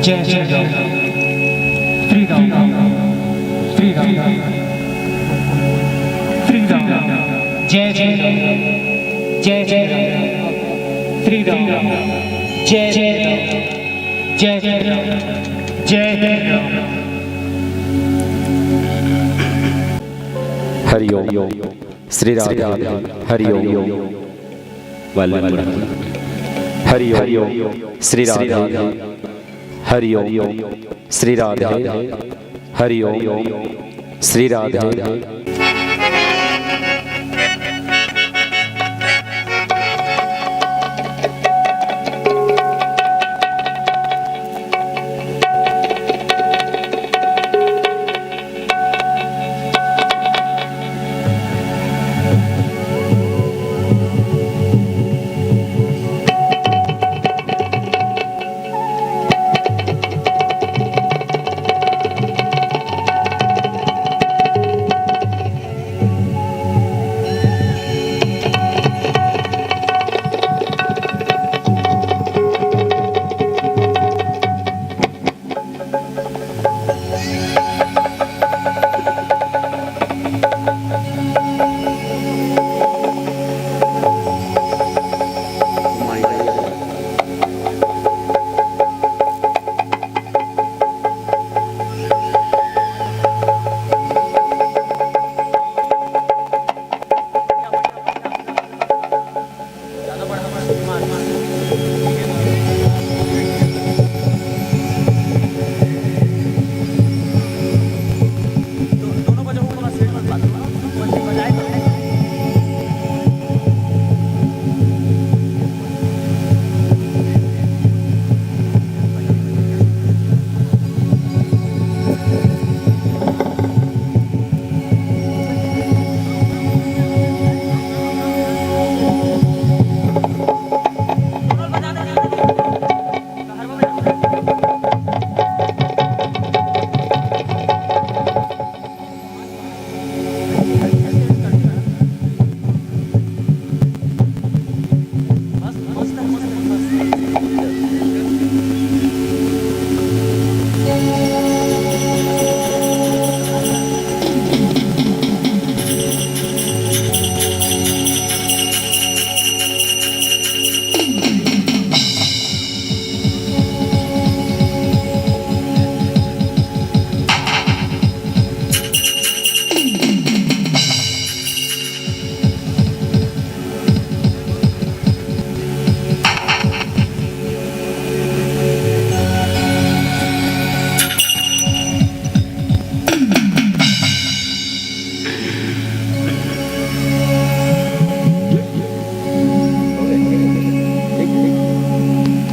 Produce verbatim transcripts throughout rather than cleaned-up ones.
जय श्री राम। श्री राम। श्री राम। श्री राम। जय श्री राम। जय श्री राम। श्री राम। जय श्री राम। जय श्री राम। जय श्री राम। हरि ओम। श्री राधे। हरि ओम। वाले हरि ओम। श्री राधे। हरि ओम। श्री राधे। हरि ओम। श्री राधे।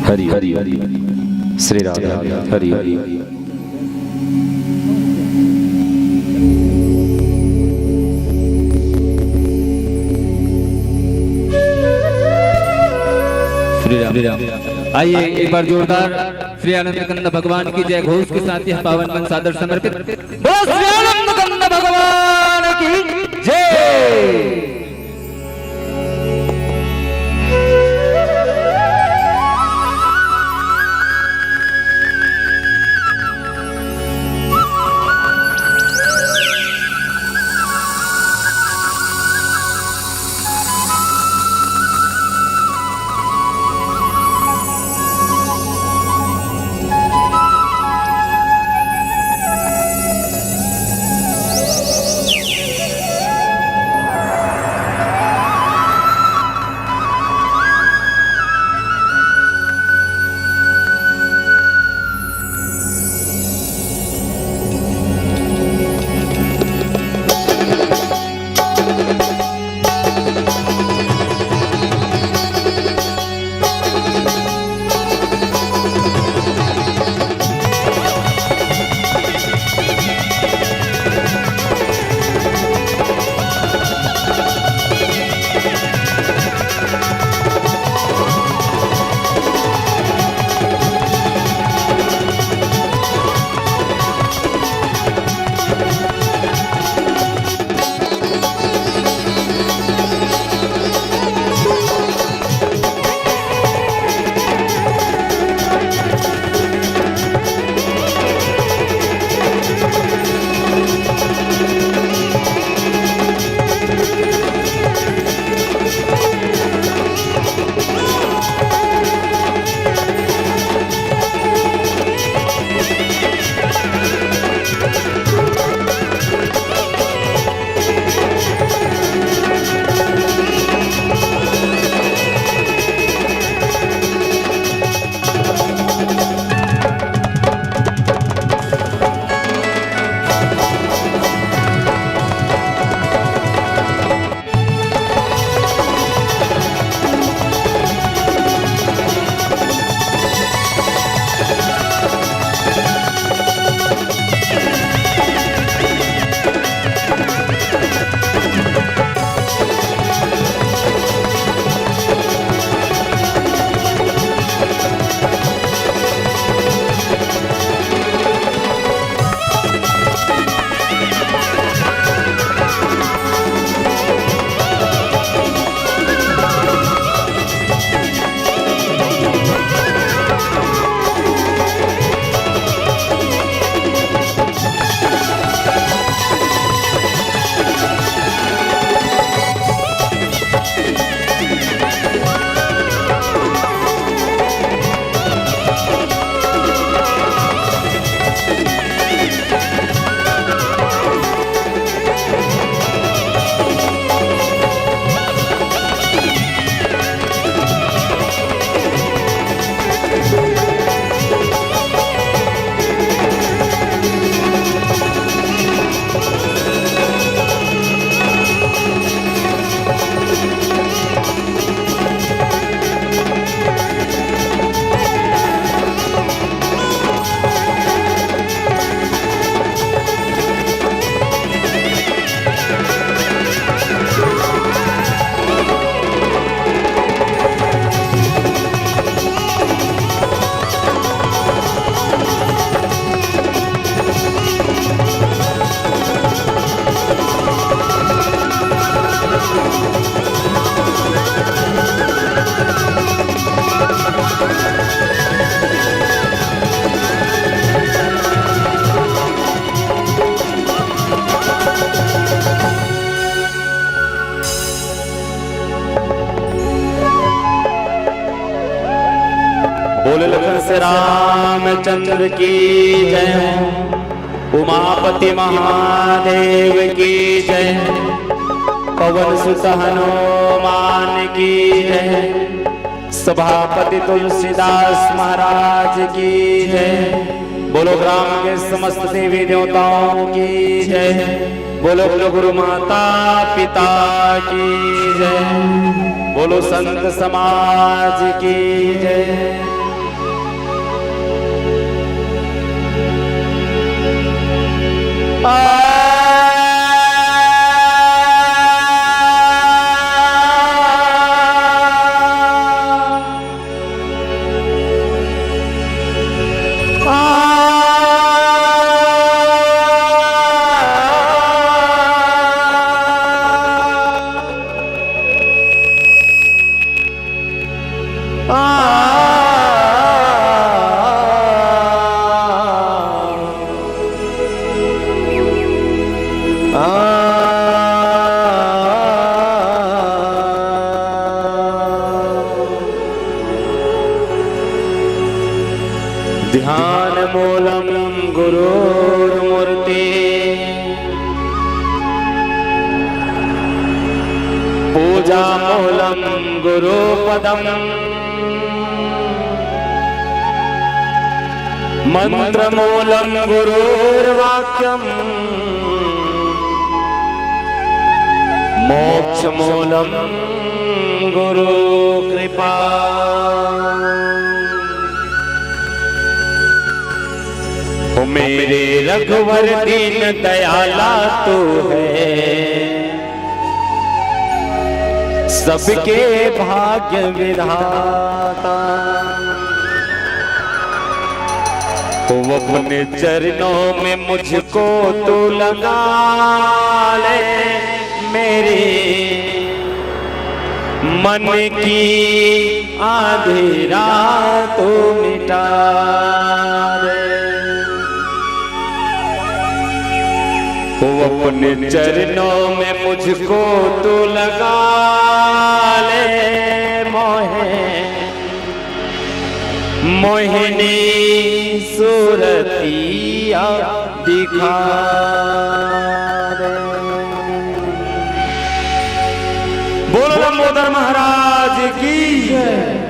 हरि हरि हरि। श्री राधे। हरि हरि। श्री राम। आइए, एक बार जोरदार श्री आनंद कंद भगवान की जय घोष के साथ यह पावन मंच सादर समर्पित। बोलो श्री आनंद कंद भगवान की जय। बोल लखन से रामचंद्र की जय, उमापति महादेव की जय, पवन सुत हनुमान की जय, सभापति तुलसीदास महाराज की जय। बोलो ग्राम के समस्त देवी देवताओं की जय। बोलो, बोलो गुरु माता पिता की जय। बोलो संत समाज की जय। आ, आ, आ, आ, ध्यान मूलम गुरोर्मूर्ति, पूजा मूलम गुरुपदम, मंत्र मूलम गुरुर्वाक्यम, मोक्ष मूलम गुरु कृपा। ओ मेरे रघुवर दीन दयाला तू है, सबके भाग्य विधाता। तो अपने चरणों में मुझको तू लगा ले, मेरी मन की अंधेरा तू मिटा दे। वो अपने चरणों में मुझको तू लगा ले, मोहे मोहिनी सूरतिया दिखा दे। बोलो लंबोदर महाराज की जय।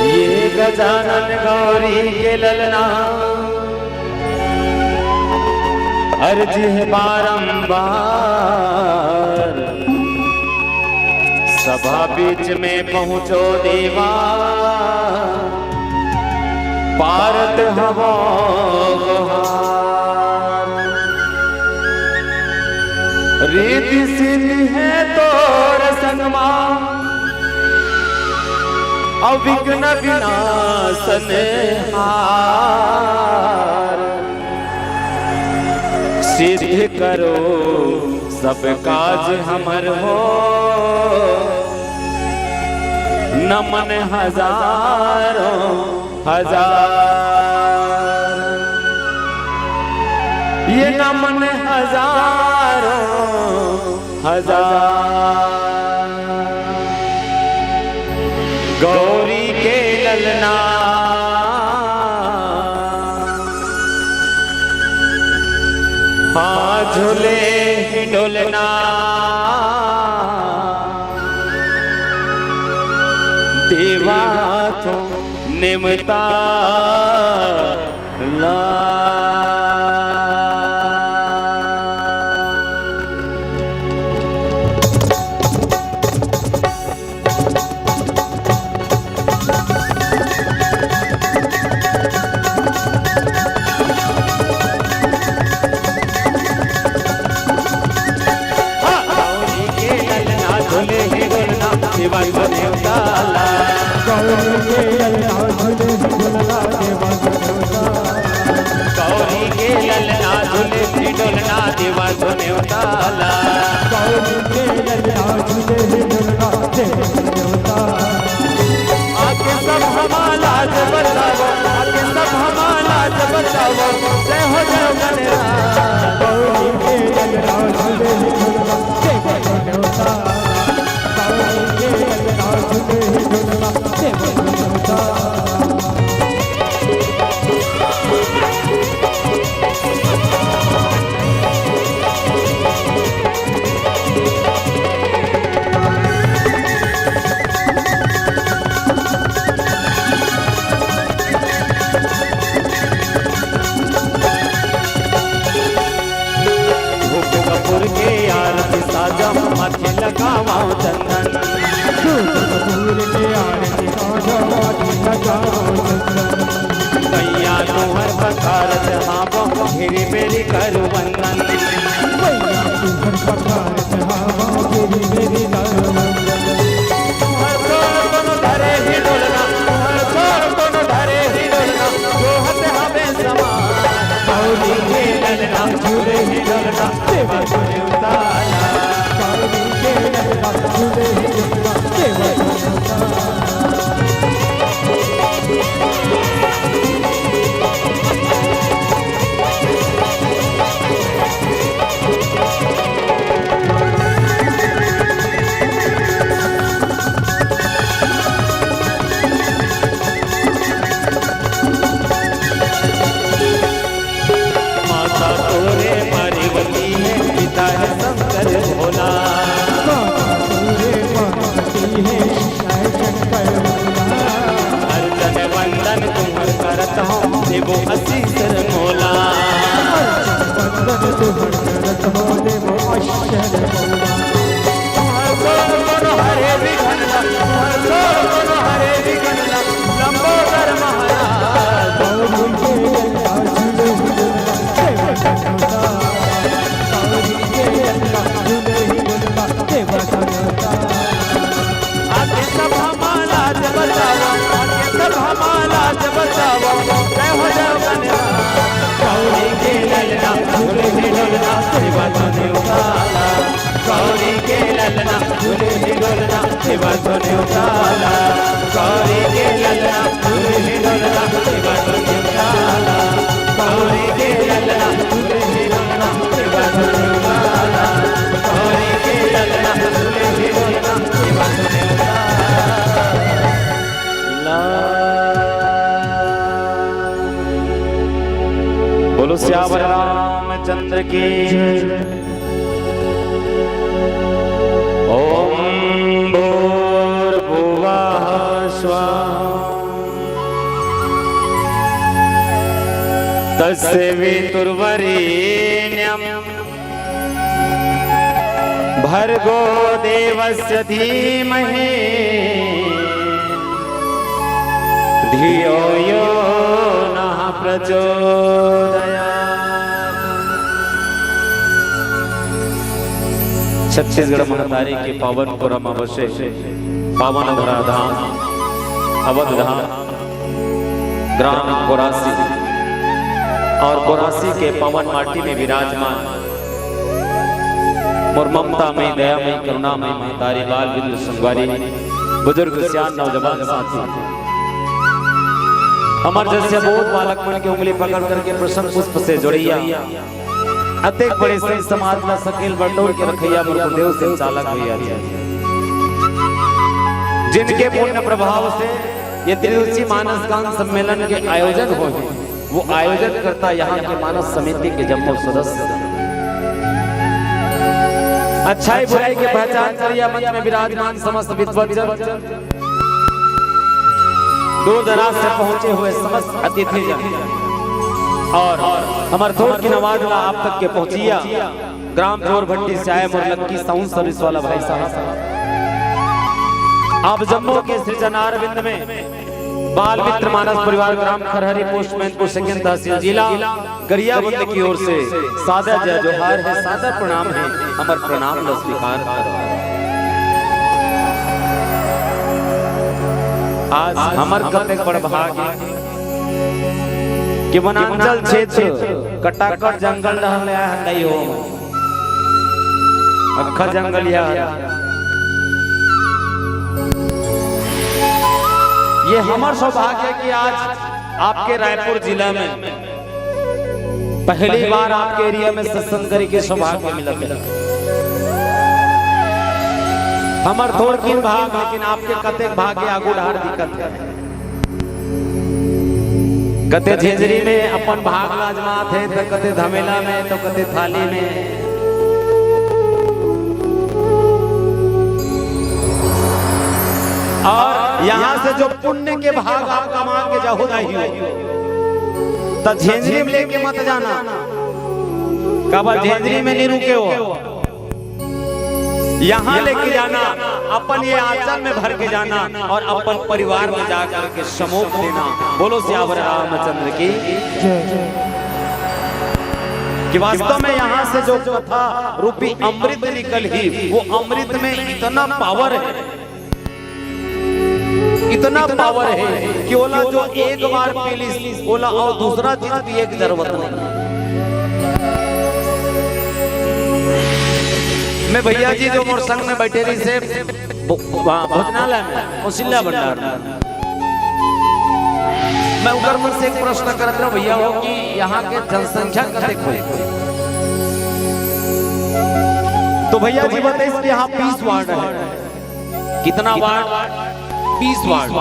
ये गजानन गौरी के ललना, अर्जी है बारंबार, सभा बीच में पहुंचो देवा, पारत हवो गोहार। रीति सिद्ध है तोर संगमा, अविघ्न विनाशन हार। सिद्ध करो सब काज हमर हो, नमन हजारों हजार, ये नमन हजारों हजार। गौरी के ललना, हाँ झूले डोलना, देवा तो निमता ला। ताला। गौरी के ललना झूले ही ढोलना देवा झूले उताला। गौरी के ललना झूले ही ढोलना देवा झूले उताला। गौरी के ललना झूले ही ढोलना देवा झूले उताला। आके सब हमार लाज बचावो, आके सब हमार लाज बचावो। जय हो जय हो गणराज। गौरी के ललना झूले ही ढोलना देवा झूले उताला। गौरी के ललना झूले ही ढोलना देवा झूले उताला। धूप कपूर के आरती साजा, माथे लगावा चंदन। धूप कपूर के आरती साजा, माथे लगावा चंदन। भैया तोहर पखार चढ़ावो, घेरी बेरी करू वंदन। भैया तोहर पखार चढ़ावो, घेरी बेरी करू वंदन। तुहर छोड़ कोनो धरे ही डोलना, तुहर छोड़ कोनो धरे ही डोलना, जोहत हवे समान। गौरी के ललना झूले ही डोलना, देवा झूले उताला। गौरी के ललना झूले ही डोलना, देवा झूले उताला। माता तोरे पार्वती है, पिता है शंकर भोला। माता तोरे पार्वती है, पिता है शंकर भोला। अर्चन वंदन तुम्हर करत हो, देवो आशीष मोला। अर्चन वंदन तुम्हर करत हो, देवो आशीष मोला। तुहर सोर कोनो हरे विघन ला, तुहर सोर कोनो हरे विघन ला, लंबोदर महाराज। गौरी के ललना झूले ही डोलना, देवा झूले उताला। गौरी के ललना झूले ही डोलना, देवा झूले उताला। आके सब हमार लाज बचावा, आके सब हमार लाज बचावा। जय हो जय हो गणराज। गौरी के ललना झूले ही डोलना, देवा झूले उताला। गौरी के ललना झूले ही डोलना, देवा झूले उताला। गौरी के ललना झूले ही डोलना, देवा झूले उताला। गौरी के ललना झूले ही डोलना, देवा झूले उताला। गौरी के ललना झूले ही डोलना, देवा झूले उताला। बोलो सियावर रामचंद्र की। ॐ भूर्भुवः स्वः तस्य वितुर्वरेण्यं भर्गो देवस्य धीमहि धियो यो नः प्रचोदयात्। छत्तीसगढ़ महतारी के पावन पुरम अवशेष, पावन धरा धाम, अवध धाम, ग्राम कोरासी और कोरासी के पावन माटी में विराजमान मोर ममता में, दया में, करुणा में महतारी बाल बिंदु संगवारी, बुजुर्ग सियान नौजवान साथी, हमर जैसे बहुत बालक मन के उंगली पकड़ करके प्रसन्न पुष्प से जोड़िया। अतेक बड़े संत समाज ला सकेल बटोर के रखइया मोर गुरुदेव संचालक भैया जी, जिनके पुण्य प्रभाव से ये त्रिदिवसीय मानस गान सम्मेलन के आयोजन होए, वो आयोजककर्ता यहाँ के मानस समिति के जम्मो सदस्य, अच्छाई बुराई के पहचान करिया मंच में विराजमान समस्त विद्वत जन, दूर दराज से पहुंचे हुए समस्त अतिथि जन और हमर थोर की नवाज ला आप तक के पहुंचिया। ग्राम जोरभट्टी से आए मोर लक्की साउंड सर्विस वाला भाई साहब, आप जम्मो के श्री चरणारविंद में बाल मित्र मानस परिवार ग्राम खरहरी पोस्ट मैनपुर सेकंड तहसील जिला गरियाबंद की ओर से सादर जय जोहार है, सादर प्रणाम है, हमर प्रणाम ला स्वीकार करो। आज हमर कतेक बड़ भाग्य कि वनांचल क्षेत्र कटाकट जंगल डहर ले आए हन दाई हो। अक्खा जंगल या ये हमर सौभाग्य कि आज आपके रायपुर जिला में पहली बार आपके एरिया में सत्संग करे के सौभाग्य मिलत हे। हमर थोड़किन भाग, लेकिन आपके कतेक भाग्य आगू डहर दिखत हे। कते झेंझरी में अपन भाग ल आजमात हे, तो कते धमेला में, तो कते थाली में। और यहाँ से जो पुण्य के भाग आप कमा के जाहू दाई हो, त झेंझरी में लेके मत जाना, काबर झेंझरी में नहीं रुके हो। यहाँ लेके जाना, अपन ये आंचल में भर के जाना और अपन परिवार में जा करके समोक देना। बोलो सियावर रामचंद्र की। कि वास्तव में यहाँ से जो कथा रूपी अमृत निकलही, वो अमृत में इतना पावर है, इतना पावर है कि ओला जो एक बार पी लिस, ओला अउ दूसरा चीज पिए के जरूरत नहीं। मैं भैया जी जो मोर संग में बैठे रहिसे, भो-, भो-, भोजनालय में, कौशल्या भंडार में, मैं उनकर मन से एक प्रश्न करत रहा, भैया हो कि यहाँ के जनसंख्या कतेक होही? तो भैया जी बताइस कि यहाँ बीस वार्ड है। कितना वार्ड? बीस वार्ड।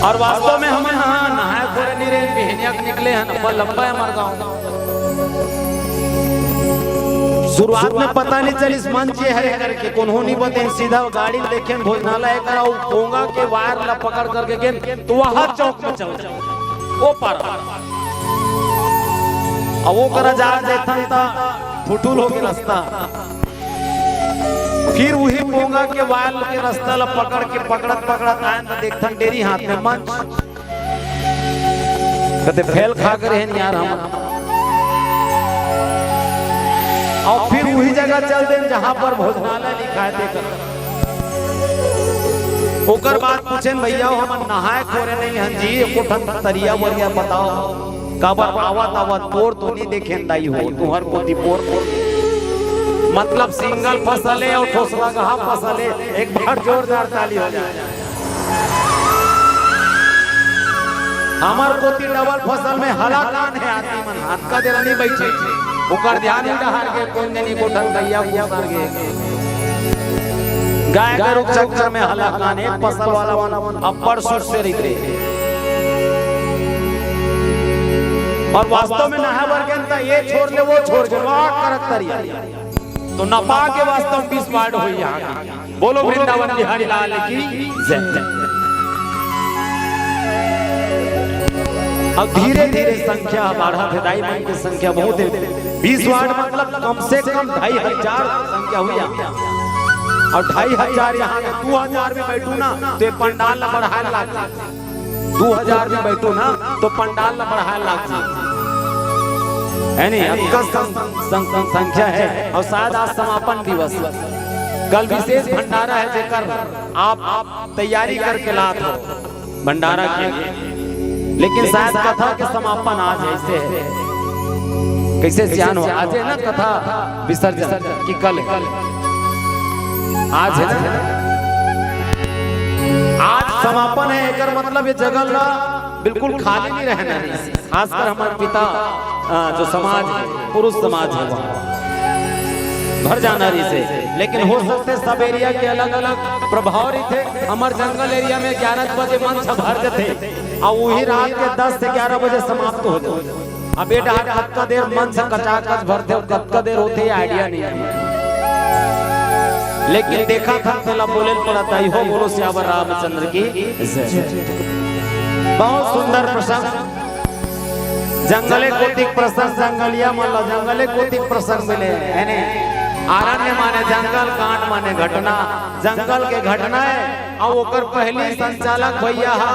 और वास्तव में हमन ह नहाए खोरे नहीं रहेन, बिहनिया के निकले हन, अब्बड़ लंबा है हमर गांव। शुरुआत में पता नहीं चलिस मंच ये हरे करके, कोनो नहीं बतेन, सीधा गाड़ी में देखेन भोजनालय कर, अउ पोंगा के वायर ला पकड़ करके गेन, तो वह चौक में चल, वो पार। अब वो करा जा देथन त ठुठुल हो के रास्ता। फिर उही पोंगा के वायर के रास्ता ला पकड़ के, पकड़त पकड़त आयन त देखथन डेरी हाथ में मंच। कते फेल खा करे हन यार हम। अउ फिर उही जगह चल देन जहां पर भोजनालय लिखा है, देख। ओकर बाद पूछेन, भैया हो, हमन नहाए खोरे नहीं हन जी, एको ठन तरिया वरिया बताओ। काबर आवत आवत पोर तो नहीं देखेन दाई हो, तुहर कोती पोर, पोर। मतलब सिंगल फसल है अउ ठोसलगहा फसल है, एक बार जोरदार ताली हो जाए। हमर कोती डबल फसल में हलाकान है, आदमी मन हाथ का देर नहीं बैठे, ओकर ध्यान ही डहार के कोन जनी कोठन गैया गुजर गे। गाय गरु के चक्कर में हलाकान है, फसल वाला मन अब्बड़ सुख से रहिथे। और वास्तव में नहाए बर गेन त ये छोड़ ले, वो छोड़ के, वाह करत तरिया। तो नपा के वास्तव में बीस वार्ड होई यहाँ के। बोलो वृंदावन बिहारी लाल की जय। अब धीरे धीरे संख्या बढ़त हे, दाई मन की संख्या बहुत है। बीस वार्ड मतलब कम से कम ढाई हजार संख्या हुई यहाँ। और ढाई हजार यहाँ के दो हजार भी बैठू ना, तो ये पंडाल ला बढ़ाए लाग जाए। दो हजार भी बैठू ना, तो पंडाल ला बढ़ाए लाग जाए। है नहीं? अतका सं-, सं-, सं-, संख्या है। और शायद आज समापन दिवस, कल विशेष भंडारा है, जेकर आप, आप तैयारी करके लात हो भंडारा के लिए। लेकिन शायद कथा के समापन आज ऐसे है। कैसे सियान हो? आज है ना कथा विसर्जन की कल है? आज है ना? आज समापन है, एकर मतलब ये जगह ला बिल्कुल खाली नहीं रहना है। खासकर हमारे पिता, अ, जो समाज है, पुरुष समाज है, वहाँ भर जाना रहिसे। लेकिन हो सकथे सब एरिया के अलग-अलग प्रभाव रहिथे। हमर जंगल एरिया में ग्यारह बजे मंच भर जथे, अउ वही रात के दस से ग्यारह बजे समाप्त हो जाथे। अब ये डहार कतका देर मंच कचाकच भरथे अउ कतका देर होथे, ये idea नहीं है। लेकिन देखा था, तेला बोले पड़त हे, हो बोलो सियावर रामचंद्र की जय। बहुत सुंदर प्रसंग। जंगले कोतिक प्रसंग, जंगलिया मन ला जंगले कोतिक प्रसंग मिले, है ने? आरण्य माने जंगल, कांड माने घटना, जंगल के घटना है। अउ ओकर पहली संचालक भैया हा,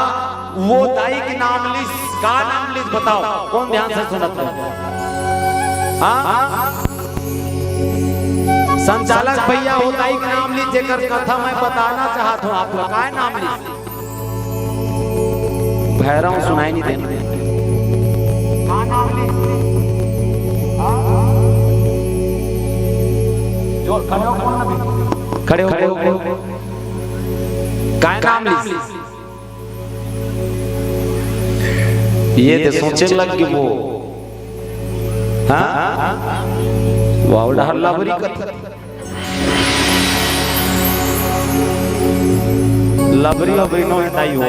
वो दाई के नाम लिस, का नाम लिस बताओ, कौन ध्यान से सुनत हे? हाँ? संचालक भैया, ओ दाई के नाम ली, जेकर कथा मैं बताना चाहत हूँ आप लोग। काय नाम ली? भैरव सुनाई नहीं देना। का नाम ली? हाँ? जो खड़े हो, खड़े हो, खड़े हो। काय नाम ली? ये तो सोचे लग कि वो, हाँ? वाह, डहर लबरी कथा। लबरी, लबरी नो हटाई हो।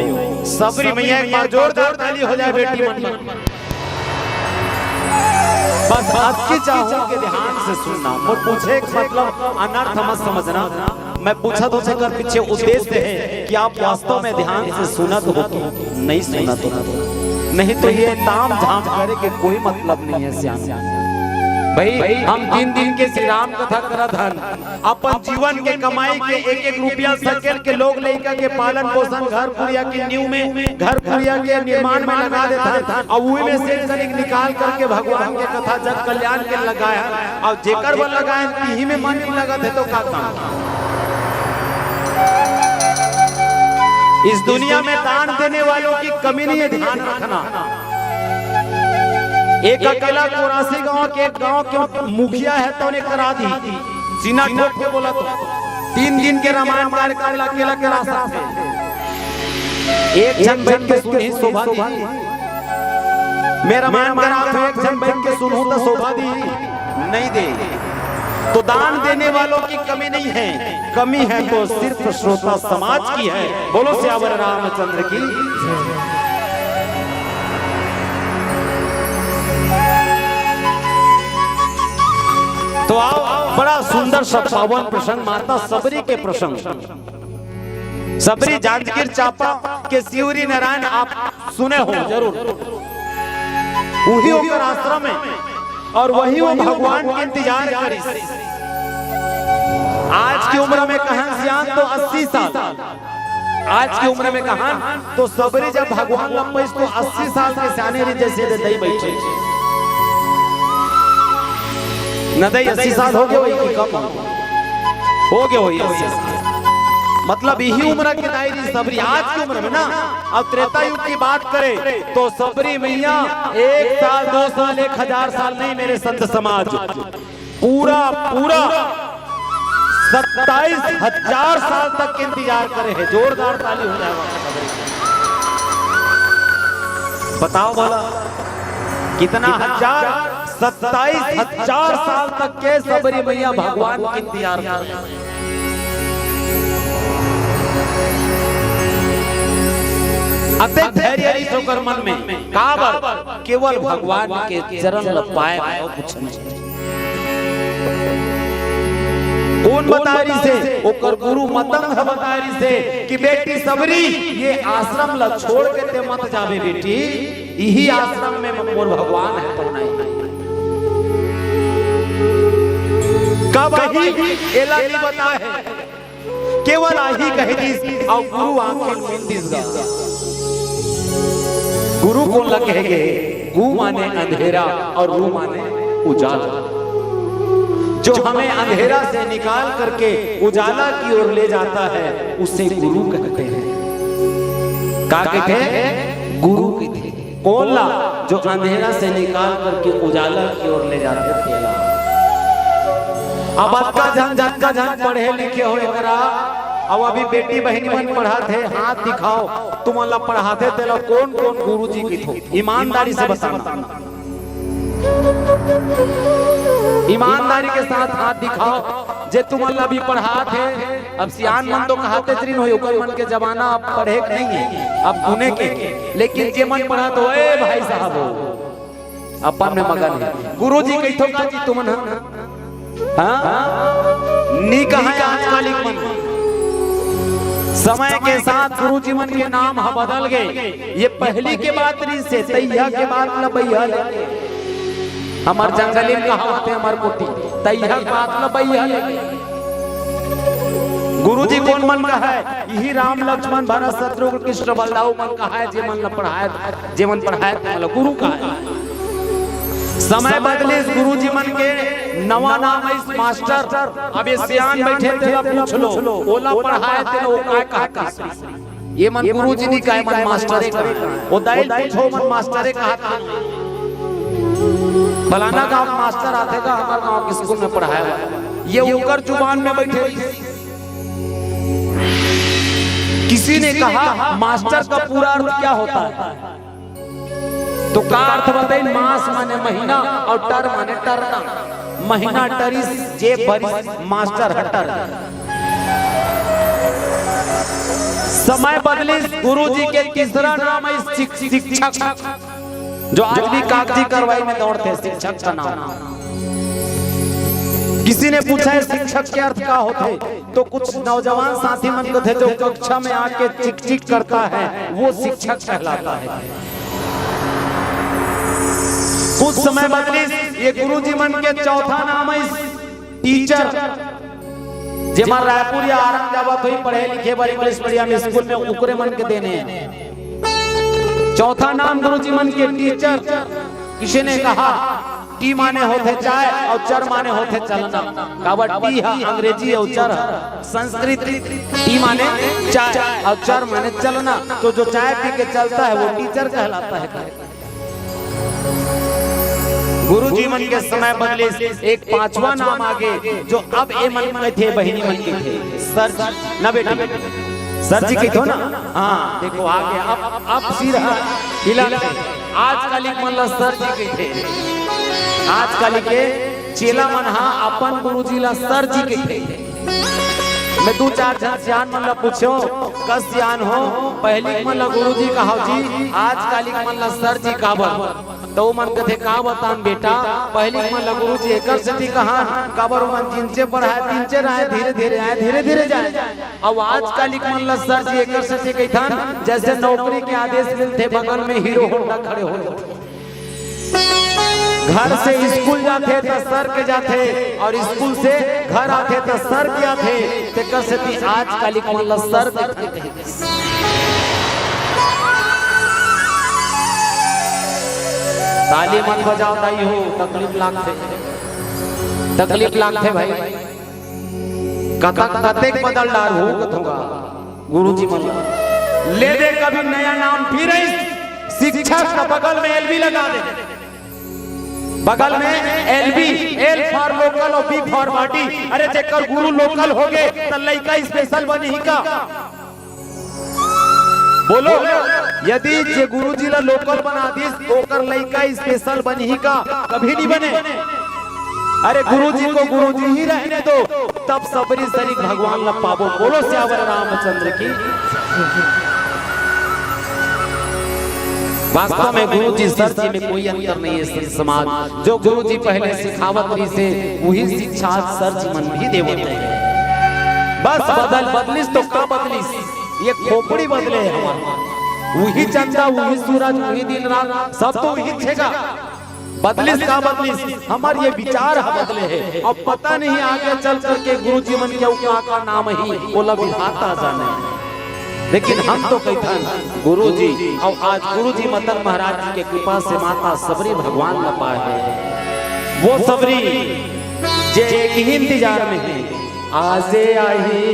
सबरी मैया, एक बार जोरदार ताली हो जाए बेटी मन। बस अतके चाहूं कि ध्यान से सुनना। मोर पूछे के मतलब अनर्थ मत समझना। मैं पूछत हों, जेकर पीछे उद्देश्य हे कि आप वास्तव में ध्यान से सुनत हो कि नहीं सुनत हो। नहीं तो ये ताम झाम करे के कोई मतलब नहीं हे, सियान। भाई, हम तीन दिन के श्री राम कथा करत हन, अपन जीवन के कमाई के एक एक रुपया सकेल के लोग लइका के पालन पोषण, घर कुरिया के नींव में, घर कुरिया के निर्माण में लगा देथन, अउ उही में से कनिक निकाल करके भगवान के कथा, जग कल्याण के लगाए हन, अउ जेकर बर लगाए हन, तिही में मन नहीं लगत हे तो का काम? इस दुनिया में दान देने वालों की कमी नहीं है, ध्यान रखना। एक अकेला कोरासी गांव के, एक गांव के मुखिया हे, तो उन्हें करा दी। सीना ठोक के बोला तो तीन दिन के रामायण कार्यक्रम ला अकेला करा सकथे। एक झन बइठ के सुनही शोभा दी। मैं रामायण करा तो एक झन बइठ के सुनहूं तो शोभा दी नहीं दे। तो दान देने वालों की कमी नहीं है, कमी है तो सिर्फ श्रोता समाज की है। बोलो सियावर रामचंद्र की। तो आओ, बड़ा सुंदर सा पावन प्रसंग, माता सबरी के प्रसंग। सबरी जांजगीर चांपा के शिवरी नारायण आप सुने हो जरूर। उही ओकर आश्रम हे अउ वही वो भगवान के इंतजार करिस। आज की उम्र में कहा सियान तो अस्सी साल, आज की उम्र में कहा तो सबरी जब भगवान ला पाइस तो अस्सी साल के सियान रहिस, जइसे दे दई बइठे। न दई अस्सी साल हो गे होही कि कम हो गे? हो गे होही अस्सी साल। मतलब इही उम्र के दाई रहिस सबरी। आज की उम्र में ना, अब त्रेता युग की बात करें तो सबरी मैया एक साल, दो साल, एक हजार साल नहीं, मेरे संत समाज, पूरा पूरा सत्ताईस हजार साल तक के इंतजार करे हे। जोरदार ताली हो जाए वहां सबरी। बताओ भला, कितना हजार? सत्ताईस हजार साल तक के सबरी मैया भगवान के इंतजार कर। अतेक धैर्य रहिस ओकर मन में। काबर? केवल भगवान के चरण ल पाए, अउ कुछ नहीं। कोन बताय रिहिसे? ओकर गुरु मतंग ह बताय रिहिसे कि बेटी सबरी, ये आश्रम ल छोड़ के ते मत जाबे बेटी, इही आश्रम में मोर भगवान हे तो नहीं। कब आही, एला नहीं बताय हे। केवल आही कहि दिस अउ गुरु आंखी मूंद दिस गा। गुरु कोन ल कहे गे? गु माने अंधेरा अउ रु माने उजाला। जो हमें अंधेरा से निकाल करके उजाला की ओर ले जाता है, उसे गुरु कहते हैं। का कहिथे? गुरु कहिथे। कोन ला? जो अंधेरा से निकाल करके उजाला की ओर ले जाथे तेला। अब अतका झन, जतका झन पढ़े लिखे हो एकरा, अब अभी बेटी बहिनी मन पढ़त हे, हाथ दिखाओ, तुमन ला पढ़ाथे तेला कोन कोन गुरुजी कहिथो? ईमानदारी से बताना, ईमानदारी के साथ हाथ दिखाओ, जे तुमन ला अभी पढ़ात हे। अब सियान मन तो कहाते च रिन होही, ओकर मन के जमाना अब पढ़े के नहीं हे, अब गुने के। लेकिन जे मन पढ़त हो, ए भाई साहब हो, अपन में मगन हे। गुरुजी कहिथो का जी तुमन ह? हाँ? नी कहा आजकालिक मन। समय के साथ गुरुजी मन के नाम ह बदल गे। ये पहिली के बात रिहिसे, तइहा के बात ल बइहा ले। हमर जंगली में कहावत हे, हमर कोती, तइहा के बात ल बइहा ले। गुरुजी कोन मन कहय? इही राम लक्ष्मण भरत शत्रुघ्न कृष्ण बलदाऊ मन कहय, जे मन ल पढ़ाय, जे मन पढ़ाय, ते मन ल गुरु कहय। समय बदलिस, गुरुजी मन के नवा नाम आइस मास्टर। अब ये सियान बइठे, तेला पूछ लो, ओला पढ़ाए तेला ओ काय कहत हे? ये मन गुरुजी नी कहे, मन मास्टरे कहे। ओ दाई ल पूछो, मन मास्टरे कहत हे। फलाना गांव मास्टर आथे गा, हमर गांव के स्कूल में पढ़ाए बर। ये ओकर जुबान में बइठे। किसी ने कहा, मास्टर का पूरा अर्थ क्या होता है? तो का अर्थ बताइन? मास माने महीना अउ टर माने टरना। महीना टरिस, जेब भरिस, मास्टर ह टर। समय बदलिस, गुरुजी के तीसरा नाम हे शिक-, शिक्षक, जो आज भी कागजी कार्रवाई में दौड़थे, शिक्षक का नाम। किसी ने पूछा है, शिक्षक के अर्थ का होथे? तो कुछ नौजवान साथी मन कथे, जो कक्षा में आके चिक-चिक करता है, वो शिक्षक कहलाता है। कुछ समय बदलिस, ये गुरुजी मन के चौथा नाम हे टीचर, जेमा रायपुर या आरंग जावत होही पढ़े लिखे बर इंग्लिश मीडियम स्कूल में, ओकरे मन के देन हे। चौथा नाम गुरुजी मन के टीचर। किसी ने कहा, टी माने होथे चाय अउ चर माने होथे चलना। काबर टी ह अंग्रेजी अउ चर ह संस्कृत। टी माने चाय अउ चर माने चलना। तो जो चाय पी के चलता है, वो टीचर कहलाता है। गुरुजी मन के समय बदलिस, एक पांचवा नाम आगे, जो अब ए मन कथे, बहिनी मन कथे, सर जी, ना बेटी, सर जी कहिथो ना। हाँ, देखो आगे, अब, अब सिर हिला। आजकालिक मन ला सर जी कहिथे। आजकालिक के चेला मन हा अपन गुरुजी ला सर जी कहिथे। मैं दू चार झन सियान मन ला पूछो, कस सियान हो, पहिली मन ला गुरुजी कहाव जी, आजकालिक मन ला सर जी काबर? तो मन कथे, का बतान बेटा, पहिली मन ला गुरुजी एकर सेती कहान, काबर ओमन जिनचे पढ़ाए, तिनचे रहे, धीरे धीरे आए, धीरे धीरे जाए। अब आजकालिक मन ला सर जी एकर सेती कहिथन, जैसे नौकरी के आदेश मिलथे, बगल में हीरो होंडा खड़े हो जाथे। घर से स्कूल जाथे त सर के जाथे, अउ स्कूल से घर आथे त सर के आथे। तेकर सेती आजकालिक मन ला सर कहिथे। ताली मत बजाव दाई हो, तकलीफ लागथे, तकलीफ लागथे भाई। कतक, कतेक बदल डारहू कथों गा गुरुजी मन। ले दे कभी नया नाम फिर इस शिक्षक का बगल में एलबी लगा दे। बगल में एलबी, L for local अउ B for body। अरे जेकर गुरु लोकल होगे त लइका स्पेशल बनही का? बोलो, यदि जे गुरुजी ला लोकल बना दिस, ओकर लइका स्पेशल बनही का? कभी नहीं बने। अरे गुरुजी को गुरुजी ही रहने दो, तब सबरी सरीख भगवान ला पाबो। बोलो सियावर रामचंद्र की। वास्तव में गुरुजी सर जी में कोई अंतर नहीं है, संत समाज। जो गुरुजी पहले सिखावत रहिसे, वही शिक्षा आज सर जी मन भी देवत हे। बस बदल, बदलिस तो का बदलिस? ये खोपड़ी बदले हे हमर। वही चंदा, वही सूरज, वही दिन रात, सब तो वही छेगा। बदलिस का बदलिस? हमर ये विचार ह बदले हे। अब पता नहीं आगे चल करके गुरुजी मन के अउ का का नाम ही, ओला विधाता जाने। लेकिन हम तो कहिथन गुरुजी, अउ आज गुरुजी मदन महाराज जी के कृपा से माता सबरी भगवान ला पाए हे। वो सबरी जे एक ही इंतजार में हे, आजे आही,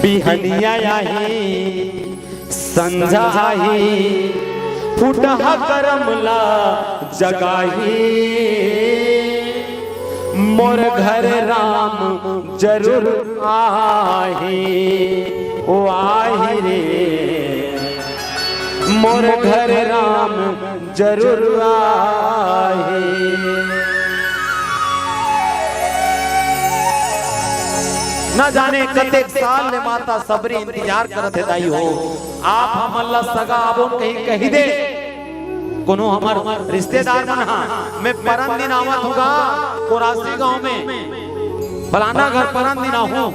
बिहनिया आही, संझा आही, फुटहा करम ला जगाही, मोर घर राम जरूर आही, ओ आही रे, मोर घर राम जरूर आही। न जाने कतेक साल ले माता सबरी इंतजार करत हे दाई हो। आप हमन ला सगा आबोन कही, कही दे। कोनो हमर रिश्तेदार मन हा, मैं परन दिन आवत हूँ गा, कोरासी गांव में, फलाना घर परन दिन आहूँ।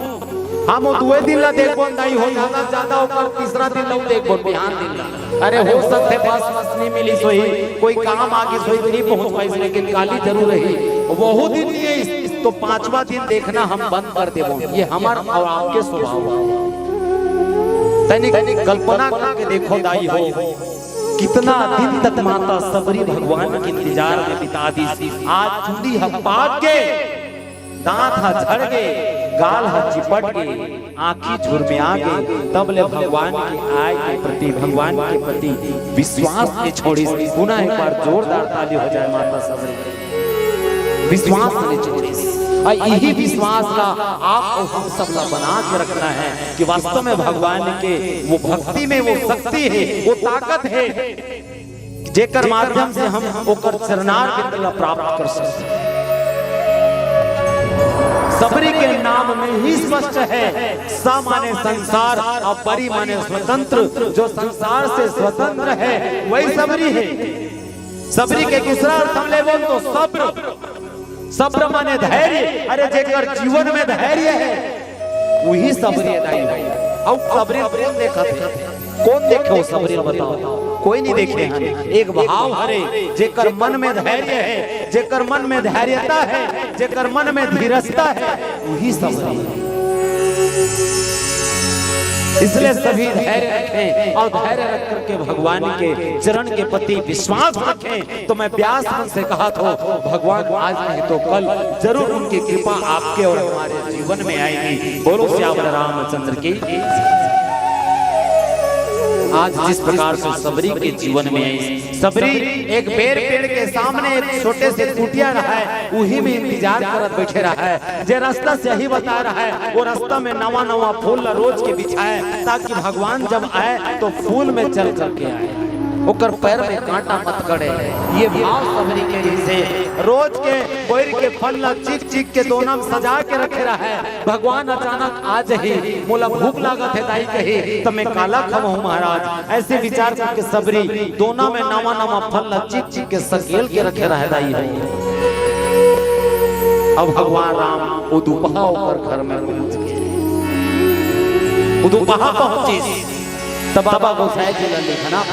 हम वो दुए दिन ला देखबोन दाई हो, ज्यादा से ज्यादा ओकर तीसरा दिन ला देखबोन, बिहान दिन ला। अरे हो सकथे बस वस नहीं मिलिस होही, कोई काम आ गिस होही, नहीं पहुंच पाइस, लेकिन काली जरूर रही। वहू दिन नहीं आइस, तो पांचवा दिन देखना हम बंद कर देबोन। ये हमर अउ आपके स्वभाव हे। तनिक, तनिक कल्पना करके देखो दाई हो, कितना दिन तक माता सबरी भगवान के इंतजार में बिता दिस। आज चूंदी ह पाक गे, दांत ह झड़ गे, गाल ह चिपट गे, आंखी झुरमिया गे, तब ले भगवान के आय के प्रति, भगवान के प्रति विश्वास नइ छोड़िस। पुनः एक बार जोरदार ताली हो जाए माता सबरी। विश्वास नइ छोड़िस। अउ इही विश्वास ला आप अउ हम सब ला बना के रखना हे कि वास्तव में भगवान के वो भक्ति में वो शक्ति हे, वो ताकत हे, जेकर माध्यम से हम ओकर चरणार बिंद ला प्राप्त कर सकते हैं। सबरी के नाम में ही स्पष्ट है, स माने संसार अउ बरी माने स्वतंत्र। जो संसार से स्वतंत्र है, वही सबरी है। सबरी के दूसरा अर्थ हम लेबो तो सब्र, सब्र माने धैर्य। अरे, जेकर जीवन में धैर्य है, वही सबरी दाई हो। अउ सबरी कोन देखत हे? कोन देखे हो सबरी ल, बताओ? कोई नइ देखे हे। एक भाव हरे, जेकर मन में धैर्य हे, जेकर मन में धैर्यता हे, जेकर मन में धीरजता हे, वही सबरी। इसलिए सभी धैर्य रखें अउ धैर्य रख करके भगवान के चरण के प्रति विश्वास रखें। तो मैं व्यास मन से कहत हों, भगवान आज नहीं तो कल जरूर उनकी कृपा आपके और हमारे जीवन में आएगी। बोलो सियावर रामचंद्र की। आज जिस प्रकार से सबरी के जीवन में आई, सबरी एक बेर पेड़ के सामने एक छोटे से कुटिया रहा है, उही में इंतजार करत बैठे रहा है। जे रास्ता सही बता रहा है, वो रास्ता में नवा नवा फूल ला रोज के बिछाए, ताकि भगवान जब आए तो फूल में चल करके आए, ओकर पैर में कांटा मत गड़े। ये भाव सबरी के रहिसे रोज के बोइर के फल ला चीख चीख के दोना में सजा के रखे रहा है। भगवान अचानक आ जही, मोला भूख लागत हे दाई कही, त मैं काला खवाहूं महाराज। ऐसे विचार करके सबरी दोना में नवा नवा फल ला चीख चीख के सकेल के रखे रहे दाई हो। अब भगवान राम ओ दुपहा ओकर घर में पहुंच गे। ओ दुपहा पहुंचिस, तब बाबा गोसाई जी ला लिखना,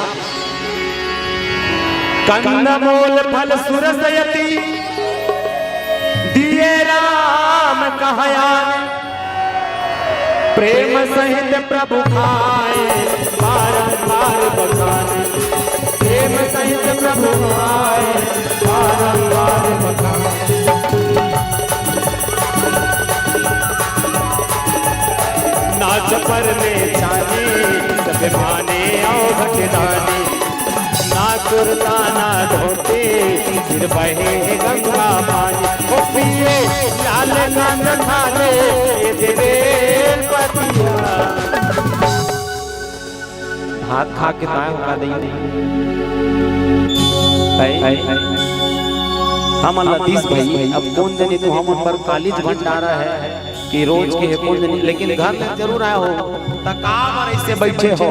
कंदमूल फल सुरस यति दिए राम कहयान, प्रेम सहित प्रभु खाए बारंबार बखान। प्रेम सहित प्रभु खाए बारंबार बखान। नाच पर ले जाने सब माने अवघट दानी, ना कुर्ता ना धोती, सिर बहे गंगा पानी। ओ पिए लाल गंध थाले, ये दे बेल पतिया। भात खा के ताय हो का दई? ऐ, ऐ, ऐ। हमन ला दिस भई, अब कोन जनी तो हमन बर कालीच भंडारा हे कि रोज के हे कोन जनी, लेकिन घर में जरूर आए हो, त का बर ऐसे बैठे हो?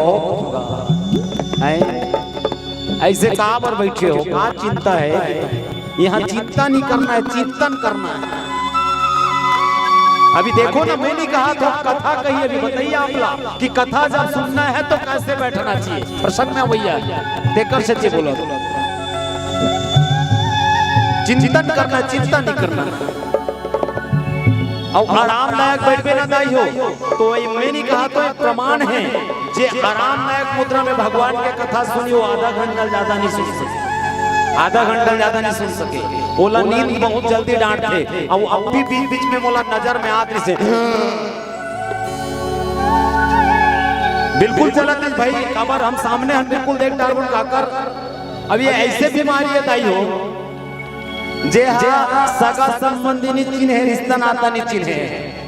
ऐ, ऐसे का बर बैठे हो? का चिंता हे? यहाँ चिंता नहीं करना है, चिंतन करना है। अभी देखो ना, मैं नहीं कहा था कथा कही, अभी बताइए आप ला कि कथा जब सुनना है तो कैसे बैठना चाहिए, प्रसंग में भैया, देकर से जी बोलो, चिंतन करना, चिंता नहीं करना। अउ आरामदायक बैठबे ना दाई हो, तो ये मैं नहीं कहा, तो ये प्रमाण है, जे आरामदायक मुद्रा में भगवान के कथा सुनी, वो आधा घंटा ज्यादा नहीं सुन सके, आधा घंटा ज्यादा नहीं सुन सके। ओला नींद बहुत जल्दी डांटथे, अउ अब भी बीच बीच में मोला नजर में आत रहिसे, बिल्कुल चलत हे भाई, काबर हम सामने हन, बिल्कुल देख डारबो काकर। अब ये ऐसे बीमारी हे दाई हो, जे हा सगा संबंधी नी चिन्हे, रिश्ता नाता नी चिन्हे,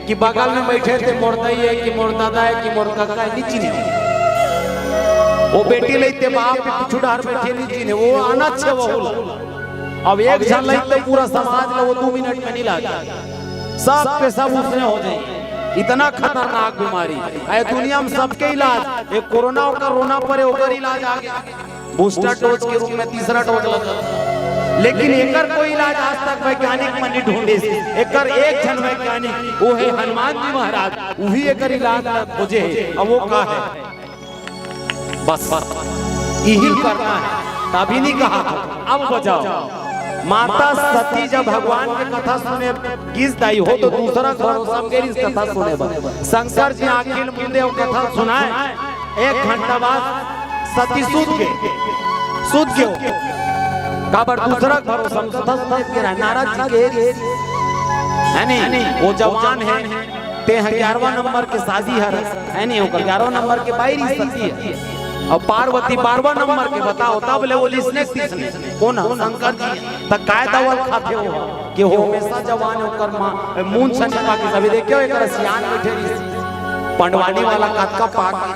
कि बगल में बैठे ते मोर दाई हे, कि मोर दादा हे, कि मोर कका हे, नी चिन्हे। वो बेटी लइते बाप के पीछू डहर बैठे नी चिन्हे, वो अनच्छ हे वो। अब एक झन लइते पूरा समाज ला वो दू मिनट में नी लागे, सब के सब उसने हो जाए। इतना खतरनाक बीमारी हे दुनिया में, सबके इलाज, एक कोरोना ओकर रोना परे ओकर इलाज आ गया। बूस्टर डोज के रूप में तीसरा डोज लगा, लेकिन एकर कोई इलाज आज तक वैज्ञानिक मन नहीं ढूंढे। एकर एक झन वैज्ञानिक, वो हे हनुमान जी महाराज, वही एकर इलाज ला खोजे हे। अब वो का हे? बस, बस, इही करना हे। तभी नहीं कहा, अब बजाओ। माता सती जब भगवान के कथा सुने गिस दाई हो, तो दूसरा घर सब गे रिहिस कथा सुने बर। शंकर जी आखिर मुंदे वो कथा सुनाए, एक घंटा बाद सती सूत गे। सुध गेव। काबर दूसरा के भरोसा म सुधत के रहे। नारद जी के, है नी, वो जवान हे, तें ग्यारहवाँ नंबर के साजी हरस, है नी, ओकर ग्यारहवाँ नंबर के बाई रहिस सती हे। अउ पार्वती बारहवाँ नंबर के, बताव, तब ले वो लिसने तिसने। कोन ह? शंकर जी। त काय दवा ल खाथे वो? कि वो हमेशा जवान हे, ओकर माँ, मूंछ नइ पाकिस। अभी देखियो, एकर सियान बइठे रहिस, पंडवानी वाला कतका पाक हे,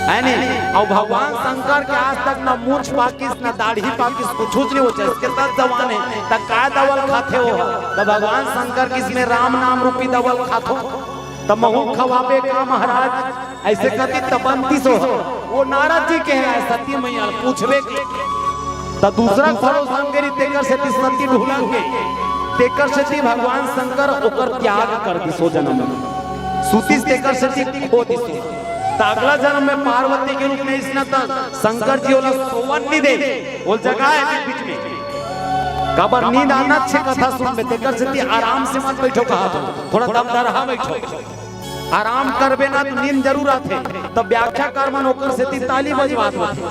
है नी? अउ भगवान शंकर के आज तक ना मूंछ पाकिस, ना दाढ़ी पाकिस, कुछुच नइ होइस, इसके साथ जवान हे, त काय दवा ल खाथे वो? त भगवान शंकर कहिस, मैं राम नाम रूपी दवा ल खाथों, त महूँ ल खवाबे का महाराज? अइसे कहिस त बनतिस वो। वो नारद जी के हे, सती मैया ल पूछबे के। त दूसरा के भरोसा म गे रहिस, तेकर सेती सती ढुलक गे। तेकर सेती भगवान शंकर ओकर त्याग कर दिस ओ जनम म। सुतिस तेकर सेती खो दिस। त अगला जनम म पार्वती के रूप म अइसना त शंकर जी ओला सोवन नइ दे। ओ जगह हे बीच बीच म। काबर नींद आना हे कथा सुनबे, तेकर सेती आराम से मत बइठो कहाथों। थोड़ा दम धरहा बइठो। आराम करबे ना त नींद जरूर आथे। त व्याख्याकार मन ओकर सेती ताली बजवात होथे।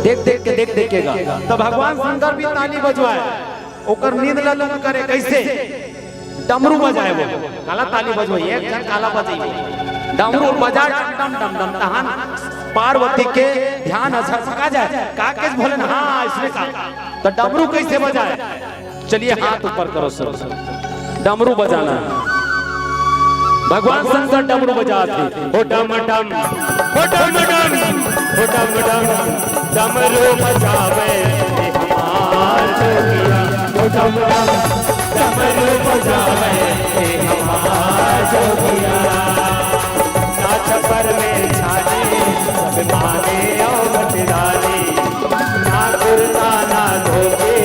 देख देख के, देख देख के गा। त भगवान शंकर भी ताली बजवाय, ओकर नींद ल दूर करे। कइसे? डमरू बजाय वो। काला ताली बजवाय, एक झन काला बजाय। डमरू बजा डम डम डम डम, तहान पार्वती के ध्यान ह झकझका जाय। का कहिस भोलेनाथ? हाँ, अइसने का। त डमरू कइसे बजाय? चलिए, हाथ ऊपर करो सब। डमरू बजाना। भगवान शंकर डमरू बजात हे। हो डम डम, हो डम डम, हो डम डम, डमरू बजावे हमार जोगिया। हो डम डम, डमरू बजावे हमार जोगिया। नाच पर में छाने सब माने अवत रानी। ना कुर्ता ना धोती,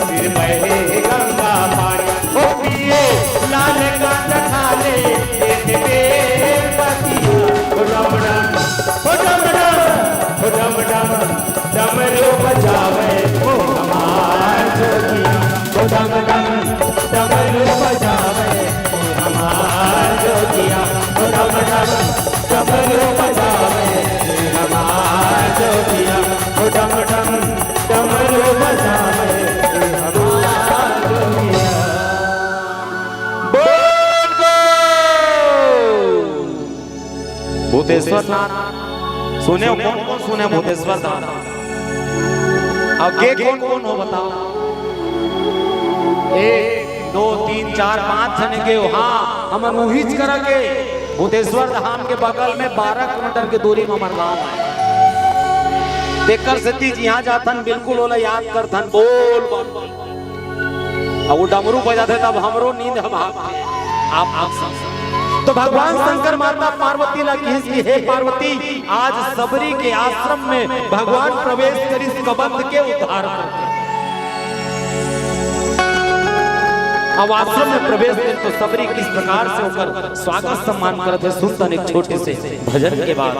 सिर बहे गंगा पानी। ओ पिए लाल गांजा खा ले, एक बेर पतिया। ओ डम डम, ओ डम डम, ओ डम डम, डमरू बजावे ओ हमार जोगिया। ओ डम डम, डमरू बजावे ओ हमार जोगिया। ओ डम डम, डमरू बजावे ओ हमार जोगिया। ओ डम डम, डमरू बजावे हमार जोगिया। बोल बोल। भूतेश्वर नाथ सुने हो? कोन कोन सुने भूतेश्वर धाम? अब के कोन कोन हो बताओ? एक, दो, तीन, चार, पांच झन गे हो। हाँ, हमन उहीच करा के भूतेश्वर धाम के बगल में बारह किलोमीटर के दूरी में हमर गांव हे। तेकर सेती जिहां जाथन बिल्कुल ओला याद करथन, बोल बम। अब वो डमरू बजाथे तब हमरो नींद ह भागथे। आप, आप सब। तो भगवान शंकर माता पार्वती ला कहिस कि हे पार्वती, आज सबरी के आश्रम में भगवान प्रवेश करिस कबंध के उद्धार करके। अब आश्रम में प्रवेश करिस तो सबरी किस प्रकार से ओकर स्वागत सम्मान करत हे, सुनथन एक छोटे से भजन के बाद।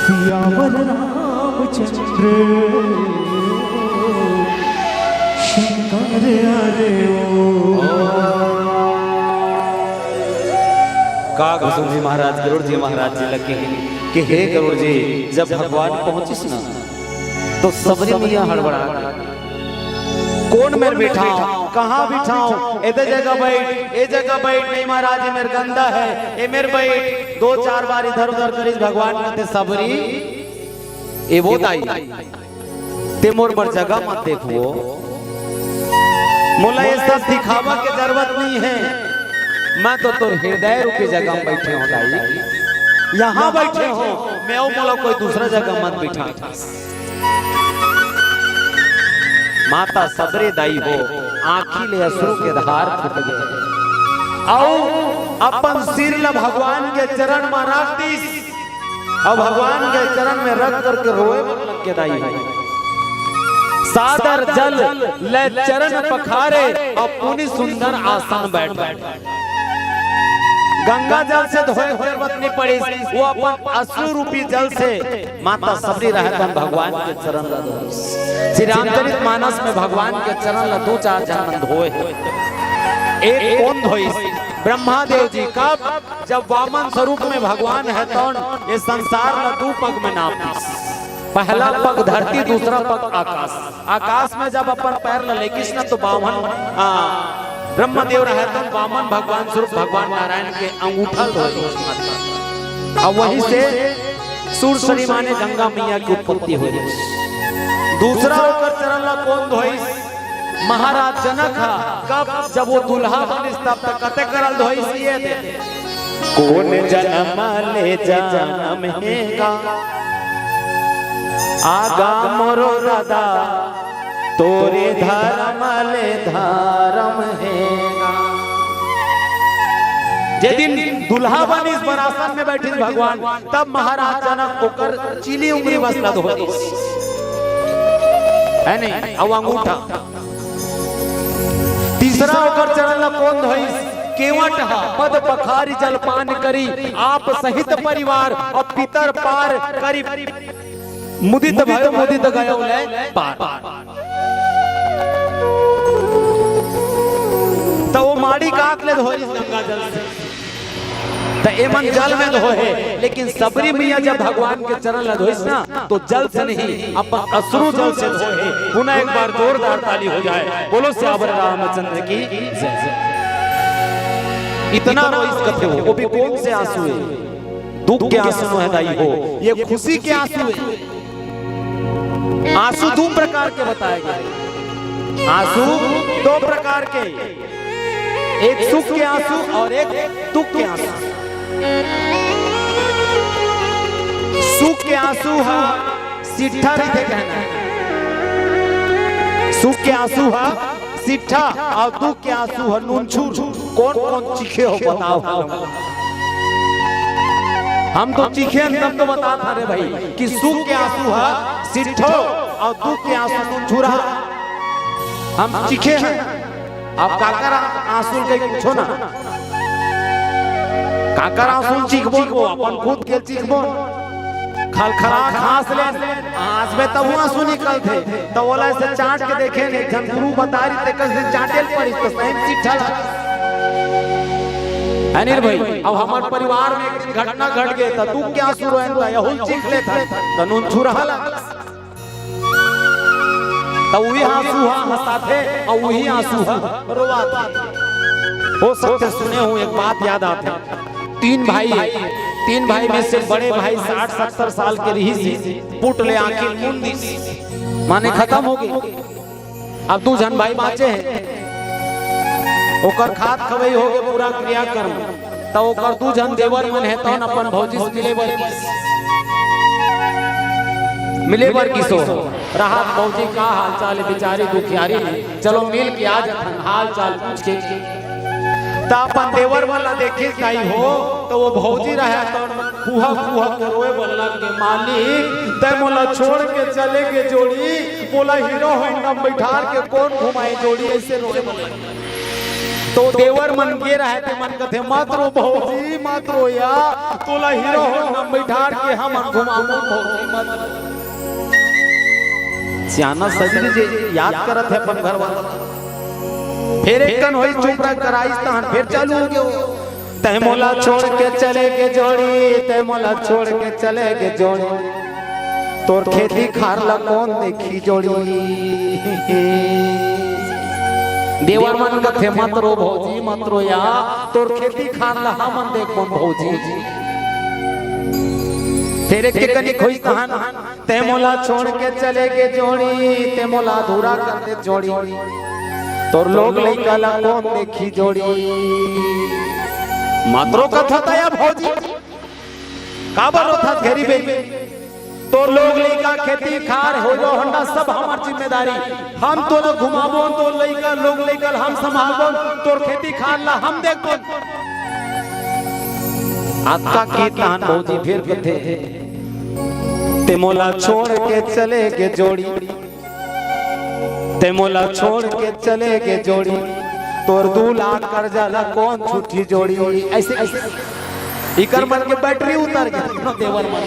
सियावर रामचंद्र शंकर, अरे ओ। का घुसुम जी महाराज, गरुड़ जी महाराज जी लगे कि हे गरुड़ जी, जब भगवान पहुंचिस ना, तो सबरी मैया हड़बड़ा गे। कोन मेर बिठांव, कहाँ बिठांव, एदे जगह बइठ, ए जगह बइठ, नहीं महाराज, ए मेर गंदा हे, ए मेर बइठ। दो चार बार इधर उधर करिस भगवान, कहते, "सबरी, ए वो दाई, ते मोर बर जगह मत देखो, मोला ये सब दिखावा के जरूरत नहीं हे, मैं तो तोर हृदय रूपी जगह में बइठे हों दाई, यहाँ बइठे हों, मैं अउ मोला कोई दूसरा जगह मत बिठा।" माता सबरी दाई हो, आँखी ले अश्रु के धार फूट गे। अउ अपन सिर ल भगवान के चरण म रख दिस, अउ भगवान के चरण में रख करके रोए बर लग गे दाई हो। सादर जल ले चरण पखारे, अउ पुनि सुंदर आसन बैठ। गंगा जल से धोए के जरूरत नहीं पड़िस, वो अपन अश्रु रूपी जल से माता सबरी रहतन भगवान के चरण ला धोइस। श्री रामचरित मानस में भगवान के चरण ला दू चार झन मन धोए हे। एक कोन धोइस? ब्रह्मा देव जी। कब? जब वामन स्वरूप में भगवान हे तौन ये संसार ला दू पग में नापिस। पहला पग धरती, दूसरा पग आकाश। आकाश में जब अपन पैर ल लेगिस न, तो बामन, आ, ब्रह्मदेव रहतन, बामन भगवान स्वरूप भगवान नारायण के अंगूठा ल धोइस। अब वहीं से सुरसरी माने गंगा मैया की उत्पत्ति होइस। दूसरा ओकर चरण ला कोन धोइस? महाराज जनक हा। कब? जब वो दूल्हा बनिस तब तक कते करल धोइस ये दे। कोन जनम ले जनम हे गा, आगा मोरो ददा, तोरे धरम ले धरम हे गा। जे दिन दूल्हा बनिस, बरासन में बैठिस भगवान, तब महाराज जनक ओकर चीली उंगरी बस ल धोइस। हे नहीं? अउ अंगूठा। तीसरा ओकर चरण ला कोन धोइस? केवट हा। पद पखारी जलपान करी, आप सहित परिवार, अउ पितर पार करी, मुदित भयो मुदित गयो ले पार। त वो माड़ी काक ले धोइस गंगा जल से। त एमन जल में धोए हे, लेकिन सबरी मैया जब भगवान के चरण ला धोइस ना, तो जल से नहीं, अपन अश्रु जल से धोए हे। पुनः एक बार जोरदार ताली हो जाए, बोलो सियावर रामचंद्र की जय। इतना रोइस कथे हो, वो भी कौन से आंसू हे? दुख के आंसू नोहे दाई हो, ये खुशी के आंसू हे। आंसू दो प्रकार के बताए गए, आंसू दो प्रकार के, एक सुख के आंसू और एक दुख के आंसू। सुख के आंसू हा सिट्ठा रहिथे कहना हे। सुख के आंसू हा सिट्ठा और दुख के आंसू हा नूनछूर। कौन कौन चीखे हो बताओ। हम तो चीखे हन तब तो बतात हन रे भाई कि सुख के आंसू हा सिट्ठो और दुख के आंसू नूनछूरा। हम चीखे हन। अब काकर आंसू ल कहीं पूछो ना, काकर आंसू ल चीखबो, वो अपन खुद के चीखबो। खलखला खांस ले, आंस में तब आंसू निकलथे, तब ओला ऐसे चाट के देखे ने, झन गुरु बता रही ते कस दिन चाटे ल पड़ी, तो सही में चिट्ठा लगा। है नहीं रे भाई? अब हमारे परिवार में एक दिन घटना घट गए, तो दुख के आंसू रोए, तो यहू ल चीख लेता, तो नूनछूरा लगा। त उही आंसू हा हंसाथे अउ उही आंसू हा रोवाथे। हो सकथे सुने हो एक बात याद आथे। तीन भाई, तीन भाई में से बड़े भाई साठ सत्तर साल के रिहिस हे, पुट ले आंखी मूंद दिस, माने खतम हो गे। अब दू झन भाई बांचे हे, ओकर खात खवई हो गे पूरा क्रियाकर्म। त ओकर दू झन देवर मन हे, तौन अपन भौजी से मिले बर गिस। मिले बर गिस हो। रहा भौजी का हाल चाल हे, बिचारी दुखियारी हे, चलो मिल के आ जाथन, हाल चाल पूछ के। त अपन देवर मन ला देखिस दाई हो, त वो भौजी रहे त फुहा फुहा के रोए बर लग गे, "मालिक, तै मोला छोड़ के चले गे जोड़ी, मोला हीरो होंडा में बैठार के कौन घुमाए जोड़ी?" ऐसे रोए बर लग गे। तो देवर मन गे रहे ते मन कथे, "मत रो भौजी, मत रो या, तोला हीरो होंडा में बैठार के हमन घुमाबो भौजी, मत रो।" सियाना सजनी जी याद करत हे अपन घर वाला। फिर एक कन होई चुप रह कराइस तहन फिर चालू हो गयो। "तै मोला छोड़ के चले गे जोड़ी, तै मोला छोड़ के चले गे जोड़ी, तोर खेती खार ला कौन देखी जोड़ी?" देवर मन कथे, "मत रो भौजी, मत रो या, तोर खेती खार ला हमन देखबन भौजी।" फिर एक के कनिक होइस तहन, "तै मोला छोड़ के चले गे जोड़ी, तै मोला अधूरा कर दे जोड़ी, तोर लोग लइका ला कौन देखी जोड़ी?" मत रो कथा तया भौजी, काबर रोथस घेरी बेरी? तोर लोग लइका खेती खार हीरो होंडा सब हमर जिम्मेदारी। हम तोला घुमाबोन, तोर लइका लोग लइका ल हम संभालबोन, तोर खेती खार ला हम देखबोन। अतका के तहन भौजी फिर कथे, "तै मोला छोड़ के चले गे जोड़ी, तै मोला छोड़ के चले गे जोड़ी, तोर दू लाख कर्जा ला कौन छुट्टी जोड़ी?" ऐसे, ऐसे। इकर मन के बैटरी उतर गे, देवर मन।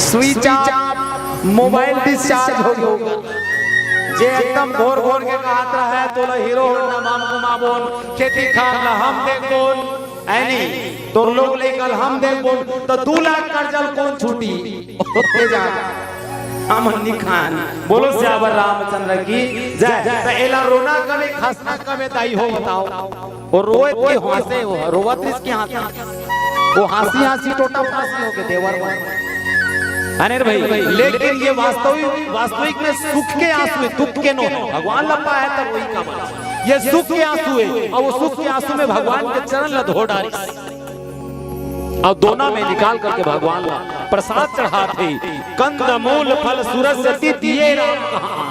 स्विच ऑफ, मोबाइल डिस्चार्ज हो गयो। जे एकदम भोर भोर के कहत रहे, "तोला हीरो होंडा म हम घुमाबोन, खेती खार ला हम देखबोन, ऐनी, तोर लोग लइका ल हम देखबोन," त दू लाख कर्जा ल कौन छुट्टी? होते जा। हमन निखान। बोलो सियावर रामचंद्र की जय। त एला रोना कमे, खसना कमे, दाई हो बताओ। वो रोवत के हाँसे हो, रोवत रिस के हाँसे। वो हाँसी हाँसी टोटा फांसी हो के देवर मन। अनिल भाई, लेकिन ये वास्तविक, वास्तविक में सुख के आंसू हे, दुख के नो। भगवान ला पाए तब वही का बात। ये सुख के आंसू हे, और वो सुख के आंसू में भगवान के चरण ला धो डारिस। अउ दोना में निकाल करके भगवान ला प्रसाद चढ़ात हे। कंद मूल फल सुरस यति दिए राम कहान।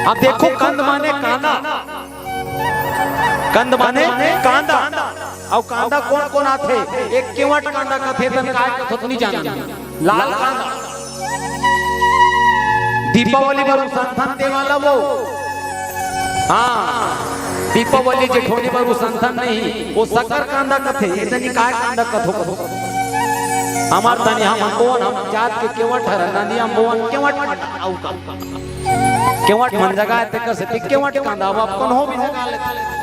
अब देखो, कंद माने कांदा, कंद माने कांदा। अउ कांदा कोन कोन आथे? एक केवट कांदा कथे, तन काय कथो त नइ जानन। लाल कांदा। दीपावली बर संथन दे वाला वो। हाँ, दीपावली जेठोनी बर संथन नहीं, वो शक्कर कांदा कथे, ये तनी काय कांदा कथो कथो। हमार तनी हम बोन, हम जात के केवट हर, नदिया बोन केवट कांदा, आऊ का। केवट मन जगा हे, तेकर सेती केवट कांदा, अब अपन हो भी जगा लेते।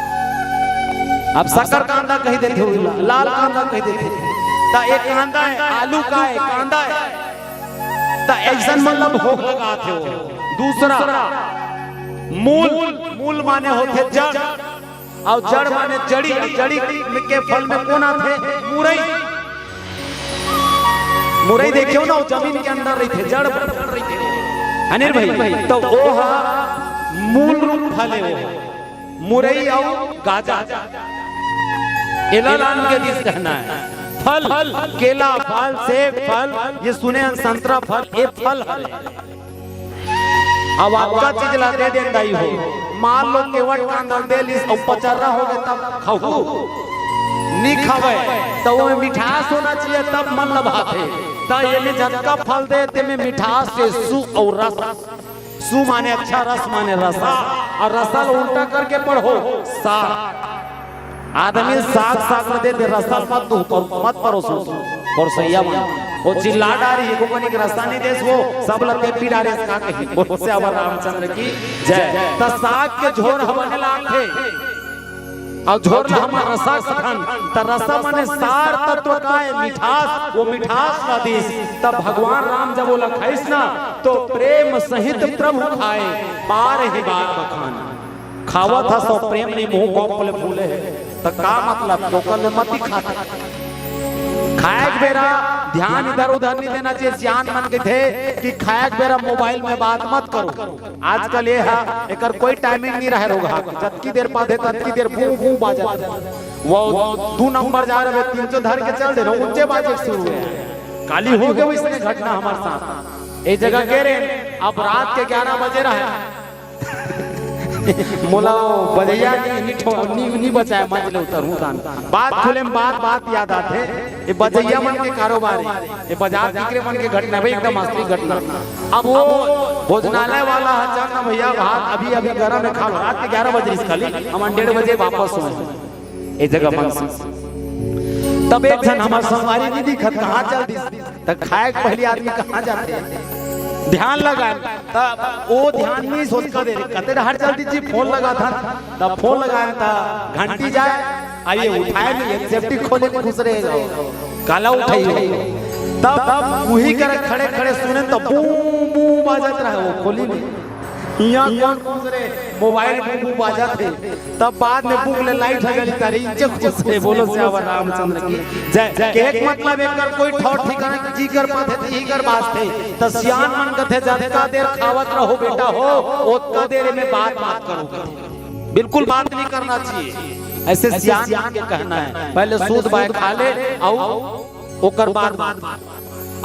अब शक्कर कांदा कहि देथे, ओला लाल कांदा कहि देथे। त एक कांदा हे, आलू का हे, कांदा हे। त अइसन मतलब भोग लगाथे वो। दूसरा, मूल, मूल माने होथे जड़, अउ जड़ माने जड़ी, जड़ी के फल में कोन आथे? मुरई। मुरई देखेव ना, वो जमीन के अंदर रहिथे, जड़, जड़ रहिथे। अनिल भाई, त वो ह मूल रूप फल हे वो। मुरई अउ गाजर, एला लान के दिस कहना हे। फल, केला फल, सेब फल, ये सुने हन संतरा फल, ये फल हरे। अब अतका चीज ला दे देन दाई हो, मान लो केवट कांदा ल दे लिस अउ पचर्रा हो गे तब खाहू? नी खावय, त वो में मिठास होना चाहिए तब मन ल भाथे। त ये में जतका फल दे ते में मिठास के सु अउ रस, सु माने अच्छा, रस माने रसा, अउ रसा ल उल्टा करके पढ़ो, सार। आदमी साग, साग ल दे दे, रसा ल मत दू, पर-, मत परोसो, परोसइया मन। वो चिल्ला डारही, एको कनिक रसा नी देस वो, सब ल तेपी डारेस का कही। बोल सियावर रामचंद्र की जय। त साग के झोर ह बने लागथे, अउ झोर ल हमन रसा कथन, त रसा माने सार तत्व का हे, मिठास, वो मिठास ला दिस। तब भगवान राम जब ओला खाइस ना, तो प्रेम सहित प्रभु खाए, बार ही बार बखान। खावत हस अउ प्रेम नइ, मुंह कोप ले फूले हे, त का मतलब? ओकर ले मत ही खात। खाए के बेरा ध्यान इधर उधर नहीं देना चाहिए। सियान मन कहिथे कि खाए के बेरा मोबाइल में बात मत करो। आजकल ये हा, एकर कोई टाइमिंग नहीं रहे रोगहा। जतकी देर पाथे ततकी देर बू बू बाजत। वो दू नंबर जा रहे, तीन सौ धर के चल दे रहे, उच्चे बाजे शुरू हे। काली हो गए इसने घटना हमारे साथ। एक जगह कह रहे, अब रात के ग्यारह बजे रहे, मोला वो बजैया नी, नी ठो-, नी, नी बचाए, मंच ले उतरहूं तान। बात खुले में बात, बात याद आथे। ये बजैया मन के कारोबार हे, ये बाजार बिक्रे मन के घटना भाई, एकदम असली घटना। अब वो भोजनालय वाला ह, चल ना भैया, भात अभी, अभी गरम हे, खा लो। रात के ग्यारह बजे रिहिस खाली, हमन डेढ़ बजे वापस होए। ए जगह मन से। तब एक झन हमर संगवारी नी दिखत, कहाँ चल दिस? त खाए के पहली आदमी कहाँ जाथे? ध्यान लगाए, त वो ध्यान नहीं सोच कर दे, कते डहर चल दिस जी, फोन लगाथन, त फोन लगाए, त घंटी जाए, अउ ये उठाए नहीं, एक सेफ्टी खोले में घुस रहे, काला उठाई हो। तब, तब उही कर खड़े खड़े सुने, त बू बू बाजत रहे वो खोली में। इहाँ कोन घुस रे? मोबाइल बू बू बाजत हे। तब बाद में बुक ले लाइट ह जली तारी, इज्जत खुश रे। बोलो सियावर रामचंद्र की जय। के एक मतलब एकर कोई ठौर ठिकाना जी कर पाथे, त इही कर बात थे। त सियान मन कथे, "जतका देर खावत रहो बेटा हो, ओतका देर में बात मत करो।" बिल्कुल बात नहीं करना चाहिए। ऐसे सियान के कहना है, पहले सूद बाय खा ले, अउ ओकर बाद, बाद, बाद।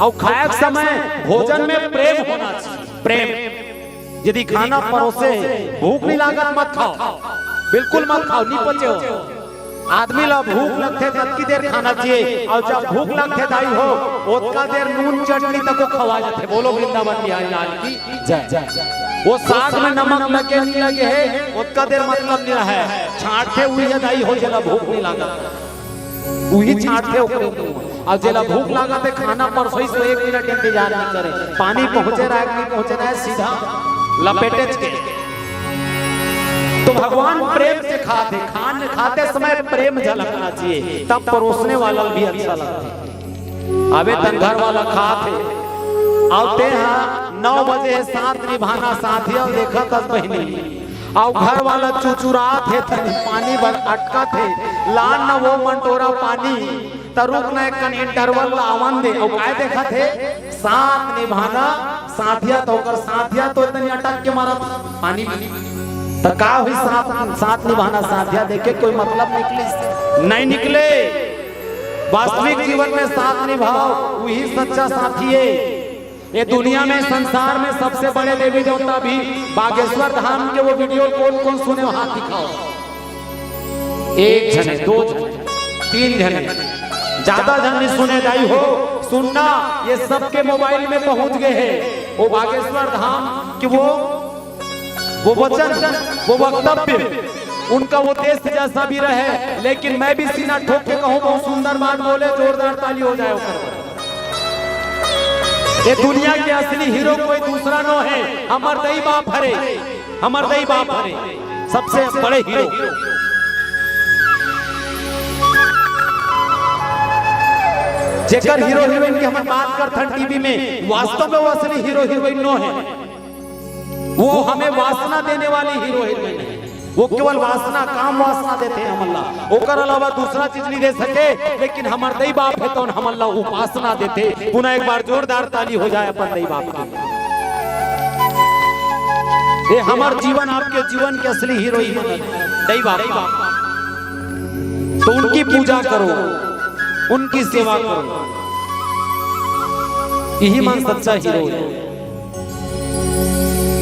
अउ खाए के समय भोजन में प्रेम होना चाहिए, प्रेम। यदि खाना परोसे, भूख नहीं लागत, मत खाओ, बिल्कुल मत खाओ, नहीं पचे हो। आदमी ला भूख लगथे, ततकी देर खाना चाहिए, अउ जब भूख लगथे दाई हो, ओतका देर नून चटनी तको खवा जाथे। बोलो वृंदावन बिहारी लाल की जय। वो साग में नमक लगे नहीं लगे हे, ओतका देर मतलब नहीं रहे, छांटथे उही दाई हो जेला भूख नहीं लागत। उही छांटथे ओकरे मुंह। अउ जेला भूख लागत हे, खाना परसोइस तो एक मिनट इंतजार नहीं करे। पानी पहुंचे रहे कि नहीं पहुंचे रहे, सीधा लपेटेच के। तो भगवान प्रेम से खाथे, खान खाते समय प्रेम झलकना चाहिए, तब परोसने वाला भी अच्छा लगता है। अबे तन घर वाला खाथे, अउ ते हा नौ बजे हे, साथ निभाना साथिया देखत हस बहिनी। अउ घर वाला चुचुरात हे, तनी पानी बर अटकत हे, लान न वो मंटोरा पानी, त रुक न एक कन इंटरवल ला आवन दे। अउ काय देखत हे? साथ निभाना साथिया, त ओकर साथिया तो तनी अटक के मारत पानी में। त का हुई साथ, साथ निभाना साथिया देखे कोई मतलब निकलिस? नहीं निकले। वास्तविक जीवन में साथ निभाओ, वही सच्चा साथी है। ये दुनिया में, संसार में सबसे बड़े देवी देवता भी बागेश्वर धाम के वो वीडियो कौन कौन सुने हो, हाथ दिखाओ। एक झने, दो झने, तीन झने, ज्यादा झन नहीं सुने दाई हो। सुनना, ये सबके मोबाइल में पहुंच गए हैं वो बागेश्वर धाम के वो, वो वचन, वो वक्तव्य, उनका उद्देश्य जैसा भी रहे, लेकिन मैं भी सीना ठोक के कहूं, बहुत सुंदर बात बोले, जोरदार ताली हो जाए ओकर। ये दुनिया के असली हीरो कोई दूसरा नो है, हमर दई बाप हरे, हमर दई बाप हरे, सबसे बड़े हीरो। जेकर हीरो हीरोइन के हमन बात करथन टीवी में, वास्तव में वो असली हीरो हीरोइन नो हे। वो हमें वासना देने वाली हीरो हीरोइन हे। वो केवल वासना, काम वासना देथे हमन ला, ओकर अलावा दूसरा चीज नहीं दे सके। लेकिन हमर दई बाप हे, तौन हमन ला उपासना देथे। पुनः एक बार जोरदार ताली हो जाए अपन दई बाप के। ये हमर जीवन, आपके जीवन के असली हीरो ही हे दई बाप। तो उनकी पूजा करो, उनकी सेवा करो, यही मन सच्चा हीरो हे।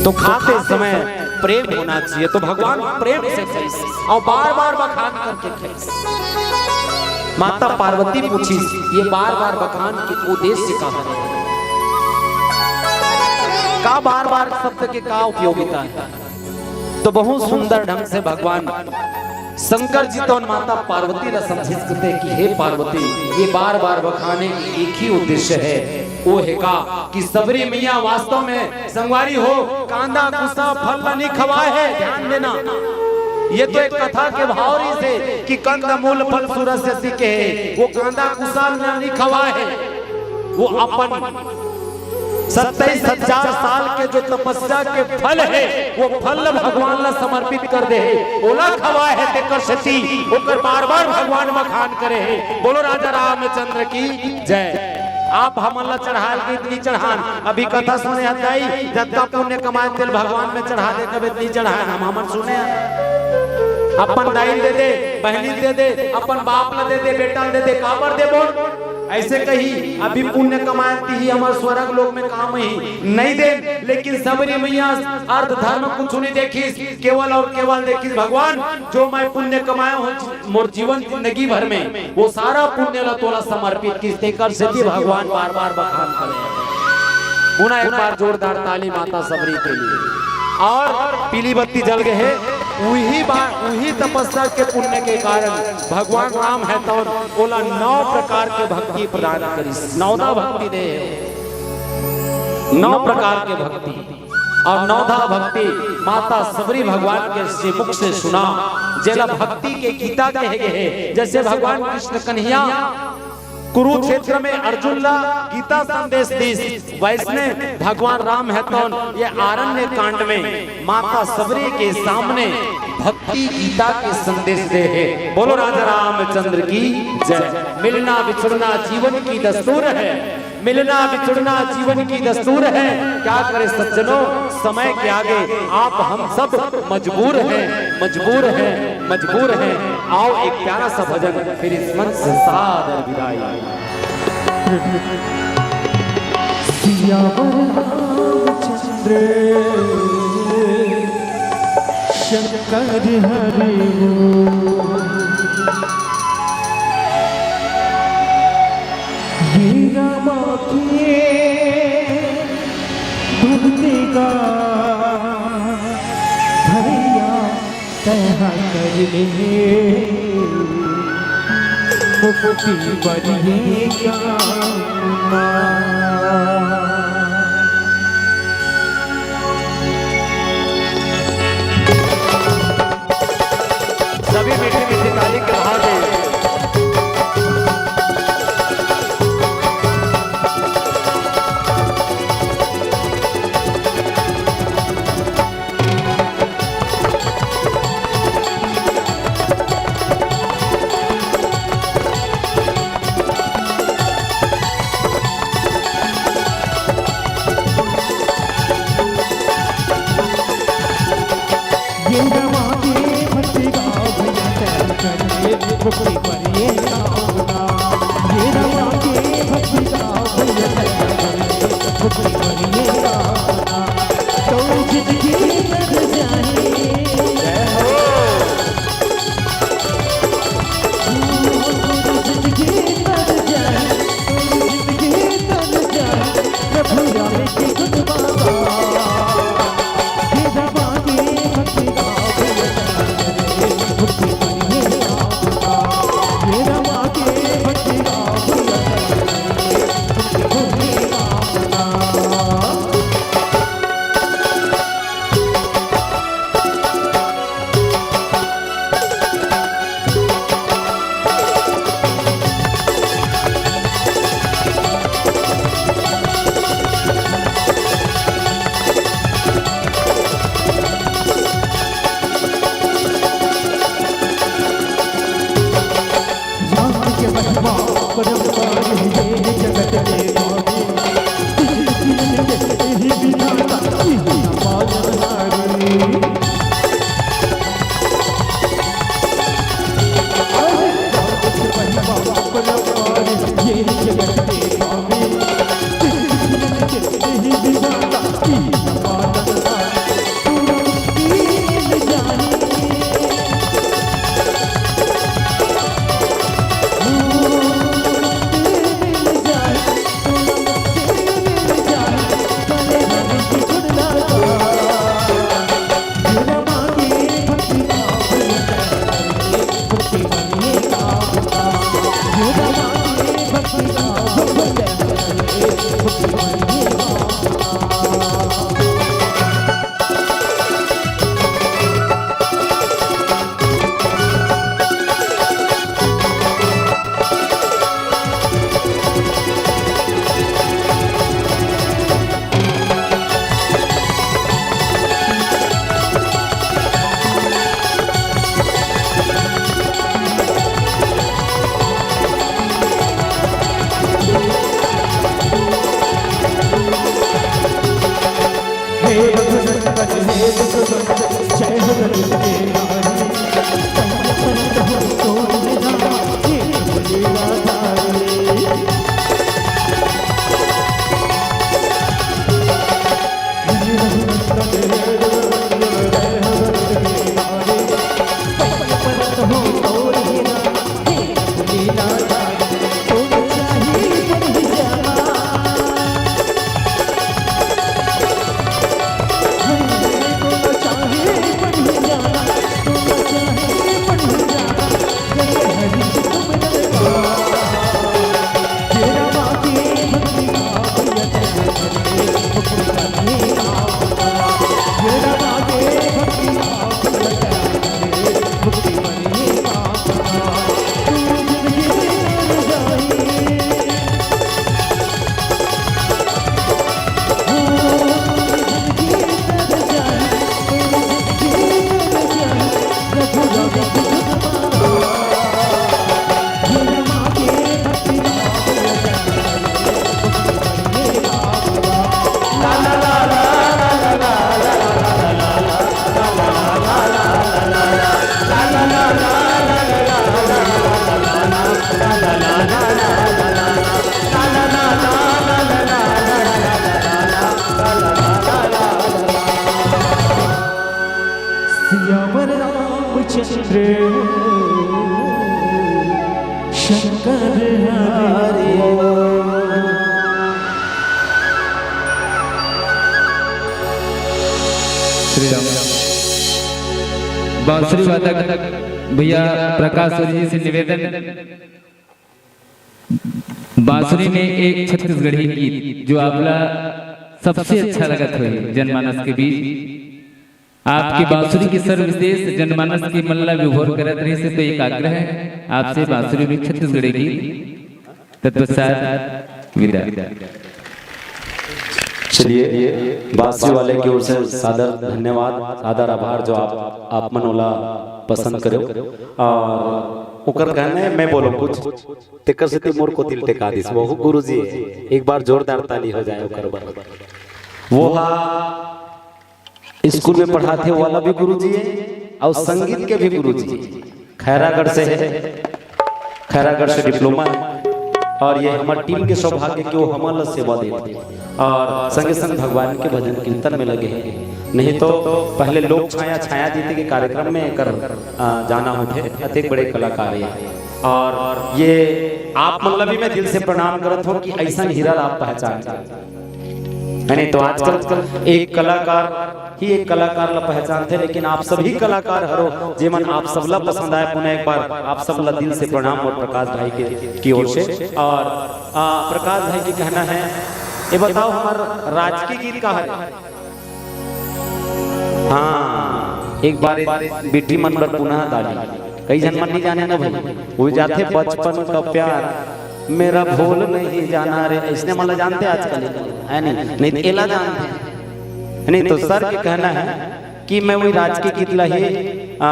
तो खाते समय प्रेम होना चाहिए। तो भगवान प्रेम से खाइस अउ बार बार बखान करके खाइस। माता पार्वती पूछिस, ये बार बार बखान के उद्देश्य का हे? का बार बार शब्द के का उपयोगिता हे? तो बहुत सुंदर ढंग से भगवान शंकर जी तौन माता पार्वती ला समझिस कथे कि हे पार्वती, ये बार बार बखाने के एक ही उद्देश्य हे, वो हे का कि सबरी मैया वास्तव में संगवारी हो, कांदा कुसा फल ला नहीं खवाए हे। ध्यान देना, ये तो एक कथा के भाव रहिस हे कि कंद मूल फल सुरस यति कहे, वो कांदा कुसा ला नहीं खवाए हे, वो अपन सत्ताईस हजार साल के जो तपस्या के फल हे, वो फल भगवान ला समर्पित कर दे हे, ओला खवाए हे, तेकर सेती ओकर बार बार भगवान बखान करे हे। बोलो राजा रामचंद्र की जय। आप हमन ला चढ़ाए के इतनी चढ़ान, अभी कथा सुने हन दाई, जतका पुण्य कमाए तेल भगवान में चढ़ा दे, कब इतनी चढ़ान हम हमन सुने हन। अपन दाई दे दे, बहनी दे दे, अपन बाप ला दे दे, बेटा ला दे दे, काबर दे बोल? ऐसे कही, अभी पुण्य कमाए तिही हमर स्वर्ग लोक में काम ही नहीं दे, लेकिन सबरी मैया अर्ध धर्म कुछ नहीं देखिस, केवल और केवल देखिस भगवान, जो मैं पुण्य कमाया हूँ मोर जीवन जिंदगी भर में, वो सारा पुण्य ला तोला समर्पित किस, तेकर सेती भगवान बार बार बखान करे। पुनः एक बार जोरदार ताली माता सबरी के लिए। और पीली बत्ती जल गए हे, वही बार, वही तपस्या के पुण्य के कारण भगवान राम हे तौन ओला नौ प्रकार के भक्ति प्रदान करिस, नौदा भक्ति दे हे, नौ प्रकार के भक्ति। और नौधा भक्ति माता सबरी भगवान के श्रीमुख से सुना, जेला भक्ति के गीता कहे गए हे। जैसे भगवान कृष्ण कन्हैया कुरुक्षेत्र में अर्जुन ला गीता संदेश दीस, वैसने भगवान राम हे तौन ये आरण्य कांड में माता सबरी के सामने भक्ति गीता के संदेश दे हे। बोलो राजा रामचंद्र की जय। मिलना बिछुड़ना जीवन की दस्तूर है, मिलना बिछुड़ना जीवन की दस्तूर है। क्या करे सज्जनों, समय के आगे आप हम सब मजबूर हैं, मजबूर हैं, मजबूर हैं। आओ एक प्यारा सा भजन, फिर इस मंच से सादर विदाई। सियावर रामचंद्र शंकर हरि बोल। ये रामा के भक्ति का भैया तहा कर ले, मुक्ति बनिए कामना। सभी मीठी मीठी ताली के भाव दे। ये रवा के भक्ति गाओ भैया, चरण चरण में मुक्ति पर ये गाओ ना। ये रवा के भक्ति गाओ भैया, चरण चरण में मुक्ति पर ये गाओ ना। तो जिंदगी तर जाए। जय हो। जिंदगी तर जाए, जिंदगी तर जाए, प्रभु राम की गुण बाबा। हे रवा के भक्ति गाओ भैया, भक्ति करिए। हे रवा सियावर रामचंद्र शंकर हरि। श्री राम। बांसुरी वादक भैया प्रकाश सूर्य जी से निवेदन, बांसुरी में एक छत्तीसगढ़ी गीत जो आपला सबसे अच्छा लगत होही जनमानस के बीच, आपके बांसुरी के स्वर विशेष जनमानस के मन ला विभोर करत रहिस हे, तो एक आग्रह है आपसे, बांसुरी में छत्तीसगढ़ी गीत, तत्पश्चात विदा। चलिए, बांसुरी वाले की ओर से सादर धन्यवाद, सादर आभार जो आप, आप मन ओला पसंद करेव। और ओकर कहना है, मैं बोलूं कुछ, तेकर सेती मोर कोति ल टेका दिस, वहू गुरुजी है। एक बार जोरदार ताली हो जाए ओकर बर। वो हा स्कूल में पढ़ाथे वाला भी गुरुजी है और संगीत के भी गुरुजी है। खैरागढ़ से है, खैरागढ़ से डिप्लोमा है। और ये हमार टीम के सौभाग्य कि वो हमन ला सेवा देथे और संगे संग भगवान के भजन कीर्तन में लगे हैं। नहीं तो पहले लोक छाया, छाया दीदी के कार्यक्रम में एकर, आ, जाना होथे। अतेक बड़े कलाकार हे। और ये आप मन ला भी मैं दिल से प्रणाम करत हूँ कि ऐसन हीरा ला आप पहचान, है नहीं? तो आजकल एक कलाकार ही एक कलाकार ला पहचानथे, लेकिन आप सभी कलाकार हरो, जेमन आप सबला पसंद आए। पुनः एक बार आप सबला दिल से प्रणाम और प्रकाश भाई के की ओर से। और, आ, प्रकाश भाई के कहना है, ये बताओ, हमार राजकीय गीत का हरे? हाँ, एक बार एक बेटी मन बर पुनः ताली। कई झन मन नहीं जाने ना भाई, वो जाथे बचपन का प्यार, मेरा भूल नहीं जाना रे, ऐसने मन ला जानथे आजकल, है नहीं? नहीं तो एला जानथे, है नहीं? तो सर के कहना है कि मैं वही राजकीय गीत ला ही, आ,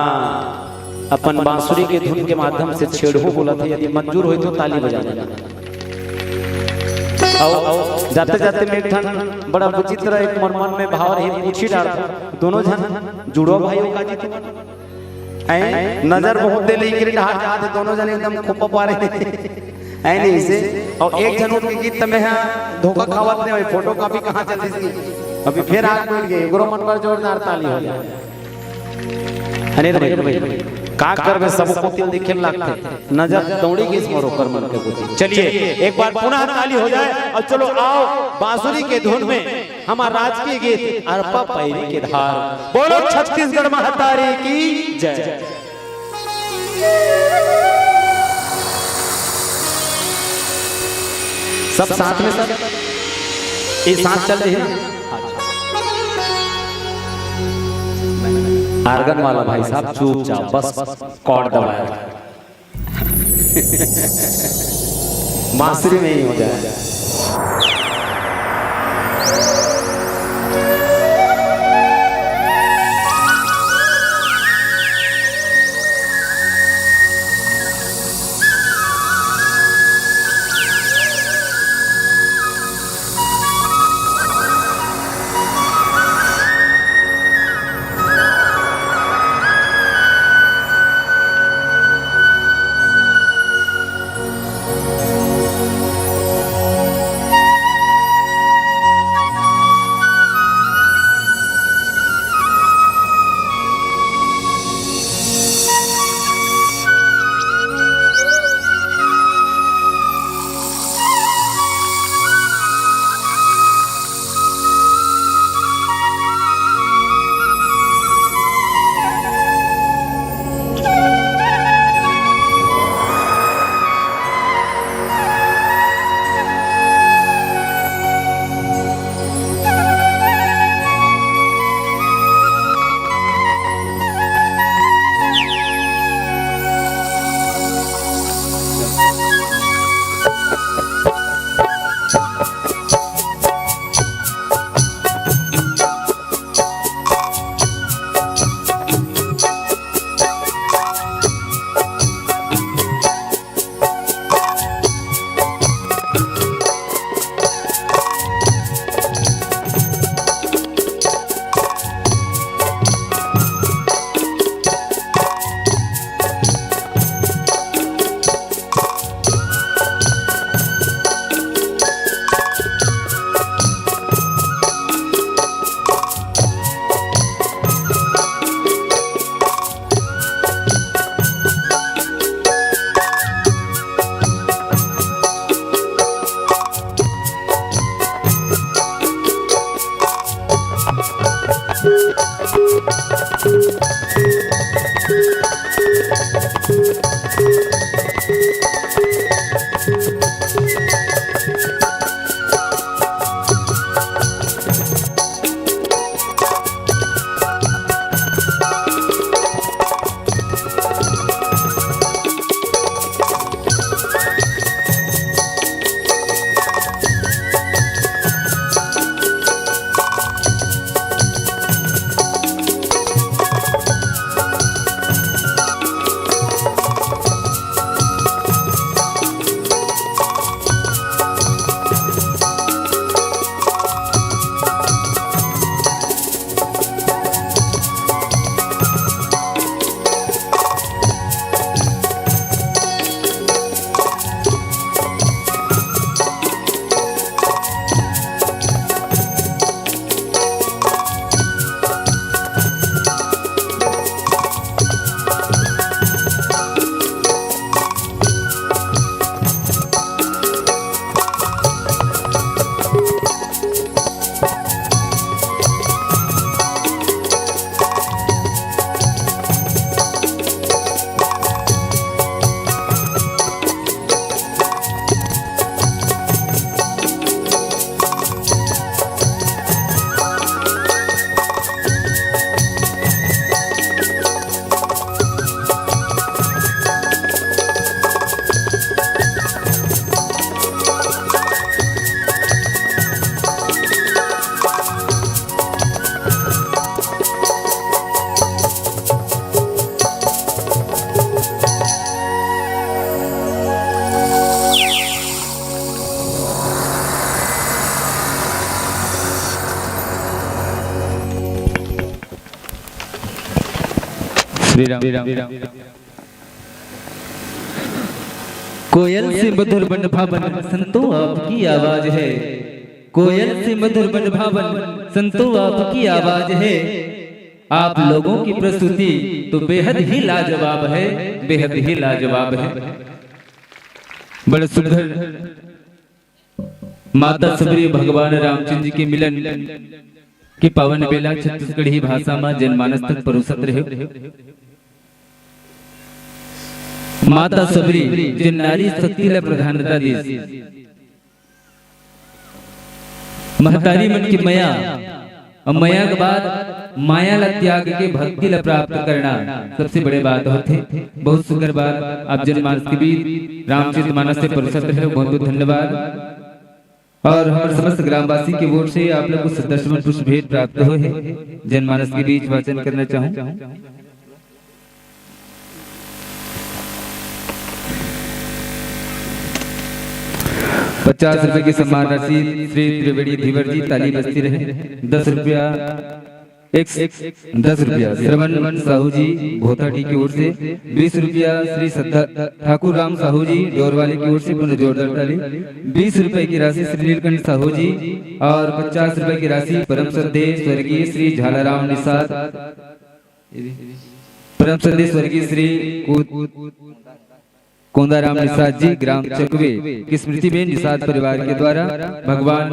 अपन बांसुरी के धुन के माध्यम से छेड़हूं बोलत हे, यदि मंजूर होई तो ताली बजा देना। अउ जाते जाते मैं एक ठन बड़ा विचित्र एक मोर मन में भाव रहे, पूछी डारथंव, दोनों झन जुड़वा भाई हो का जी तुमन? ऐ नजर बहुत दे लेकिन डहार जात हे, दोनों झन एकदम खोपा पारे। ऐ नहीं से, अउ एक झन उठ के गीत में हा धोखा खावत नहीं, फोटो कॉपी कहाँ चल रही थी, अभी फिर आग बैठ गए, गुरु मन पर जोरदार ताली हो जाए। अरे रे भाई, का करबे, सब कोति ल देखे ल लागथे। नजर दौड़ी गिस मोर ओकर मन के कोति। चलिए, एक बार पुनः ताली हो जाए और चलो आओ, बांसुरी के धुन में हमार राजकीय गीत अरपा पैरी के धार। बोलो छत्तीसगढ़ महतारी की जय। सब साथ में सर, ये साथ चल रही है। आर्गन वाला भाई साहब चुपचाप बस कॉर्ड दबाया, बांसुरी में ही हो जाए। श्री राम। कोयल से मधुर मन भावन, संतो आपकी आवाज है। कोयल से मधुर मन भावन, संतो आपकी आवाज है। आप लोगों की प्रस्तुति तो बेहद ही लाजवाब है, बेहद ही लाजवाब है। बड़े सुंदर। माता सबरी भगवान रामचंद्र जी के मिलन के पावन बेला छत्तीसगढ़ी भाषा म जनमानस तक परोसत रहे। माता सबरी जेन नारी शक्ति ल प्रधानता दिस, महतारी मन की मया, अउ मया के बाद माया ला त्याग के भक्ति ला प्राप्त करना सबसे बड़े बात होथे। बहुत सुंदर बात आप जनमानस के बीच रामचरित मानस से परोसत रहे, बहुत बहुत धन्यवाद। और हमर समस्त ग्रामवासी के ओर से आप लोग को सदस्यमन पुष्प भेंट प्राप्त होए हे, जनमानस के बीच वाचन करना चाहूँ। पचास रुपए की सम्मान राशि श्री त्रिवेणी धीवर जी, ताली बजती रहे। दस रुपया, एक, दस रुपया श्रवण साहू जी भोथाटी की ओर से, बीस रुपया श्री सद्दा ठाकुर राम साहू जी डोरवाली की ओर से, पुनः जोरदार ताली। बीस रुपए की राशि श्री नीलकंठ साहू जी और पचास रुपए की राशि परम श्रद्धेय स्वर्गीय श्री झालाराम निषाद, परम श्रद्धेय स्वर्गीय श्री कु-, कोंदाराम निषाद जी, ग्राम चकवे की स्मृति में निषाद परिवार के द्वारा भगवान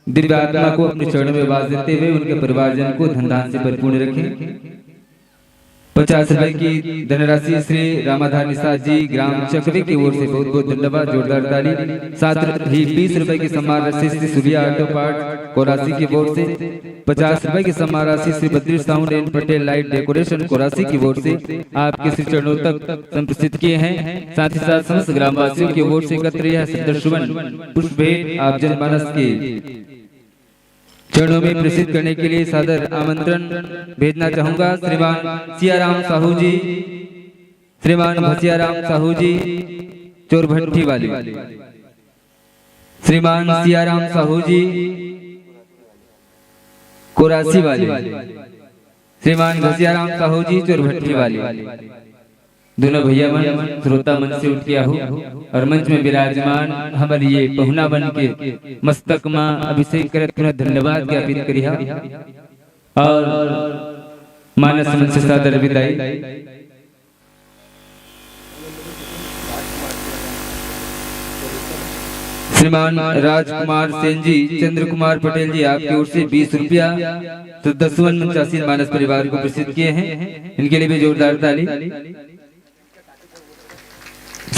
दिव्य आत्मा को अपने चरणों में वास देते हुए उनके परिवारजन को धन धान से परिपूर्ण रखें। पचास रुपए की धनराशि श्री रामाधार निषाद जी, ग्राम चकवे की ओर से बहुत बहुत धन्यवाद, जोरदार ताली। साथ ही बीस रुपए की सम्मान राशि श्री सूर्या ऑटो पार्ट कोरासी की ओर से, पचास रुपए की सम्मान राशि Shri Badri sound and Patel light decoration Korasi की ओर से आपके श्री चरणों तक संप्रेषित किए हैं। साथ ही साथ समस्त ग्रामवासियों की ओर से एकत्र यह सदस्यवन पुष्प भेंट आप जनमानस के चरणों में प्रेषित करने के लिए सादर आमंत्रण भेजना चाहूंगा। श्रीमान सियाराम साहू जी, श्रीमान घसियाराम साहू जी, चोरभट्टी वाले, श्रीमान सियाराम साहू जी, कोरासी वाले, श्रीमान घसियाराम साहू जी, चोरभट्टी वाले, दोनों भैया मन श्रोता मन से उठ के आहू और मंच में विराजमान हमर ये पहुना मन के मस्तक मा अभिषेक करत पुनः धन्यवाद ज्ञापित करिहा और मानस मन से सादर विदाई। श्रीमान राजकुमार सेन जी, चंद्र कुमार पटेल जी, आपकी ओर से बीस रुपया तो दसवन मंचासीन मानस परिवार को प्रेषित किए हैं, इनके लिए भी जोरदार ताली।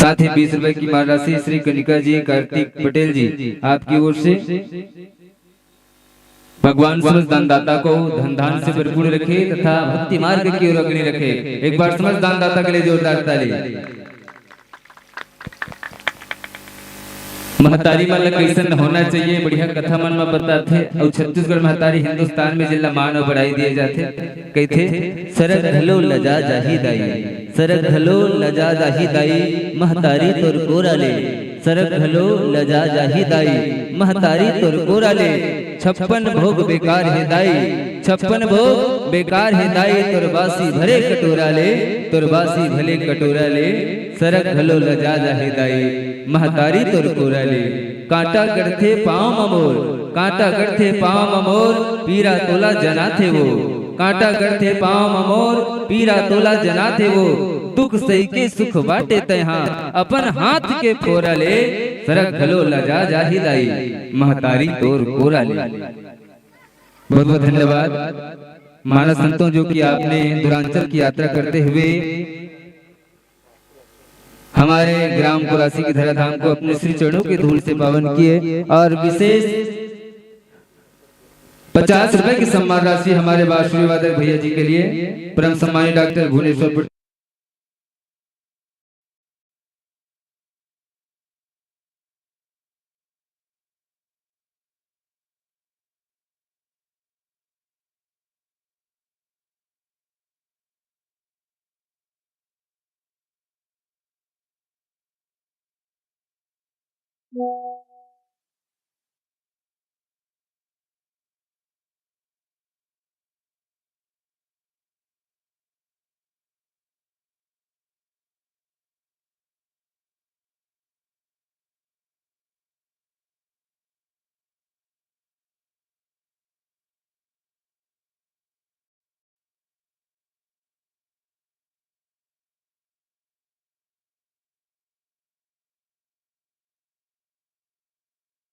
साथ ही बीस रुपए की माल राशि श्री कनिका जी, कार्तिक पटेल जी, आपकी ओर से। भगवान समस्त दानदाता को धन धान से भरपूर रखे तथा भक्ति मार्ग की ओर अग्नि रखे। एक बार समस्त दानदाता के लिए जोरदार ताली। महतारी मन ला कैसन होना चाहिए, बढ़िया कथा मन म बताथे। अउ छत्तीसगढ़ महतारी हिंदुस्तान में जेला मान अउ बढ़ाई दिए जाथे। कहिथे, "सरग घलो लजा जाही दाई, सरग घलो लजा जाही दाई, महतारी तोर कोरा ले, सरग घलो लजा जाही दाई, महतारी तोर कोरा ले, छप्पन भोग बेकार हे दाई, छप्पन भोग बेकार हे दाई, तोर बासी भरे कटोरा ले, तोर बासी भरे कटोरा ले, सरग घलो लजा जाही दाई, महतारी तोर कोरा ले।" कांटा गड़थे पाँव म मोर, कांटा गड़थे पाँव म मोर, पीरा तोला जनाथे वो। कांटा गड़थे पाँव म मोर, पीरा तोला जनाथे वो। दुख सही के सुख बांटे तैहा, अपन हाथ के फोरा ले, सरग घलो लजा जाही दाई, महतारी तोर कोरा ले। बहुत बहुत धन्यवाद मानस संतों, जो कि आपने दूरांचल की यात्रा करते हुए हमारे ग्राम कुरासी की धराधाम को अपने श्री चरणों की धूल से पावन किए। और विशेष पचास रुपए की सम्मान राशि हमारे बांसुरी वादक भैया जी के लिए, परम सम्मानित डॉक्टर भुवनेश्वर पटेल।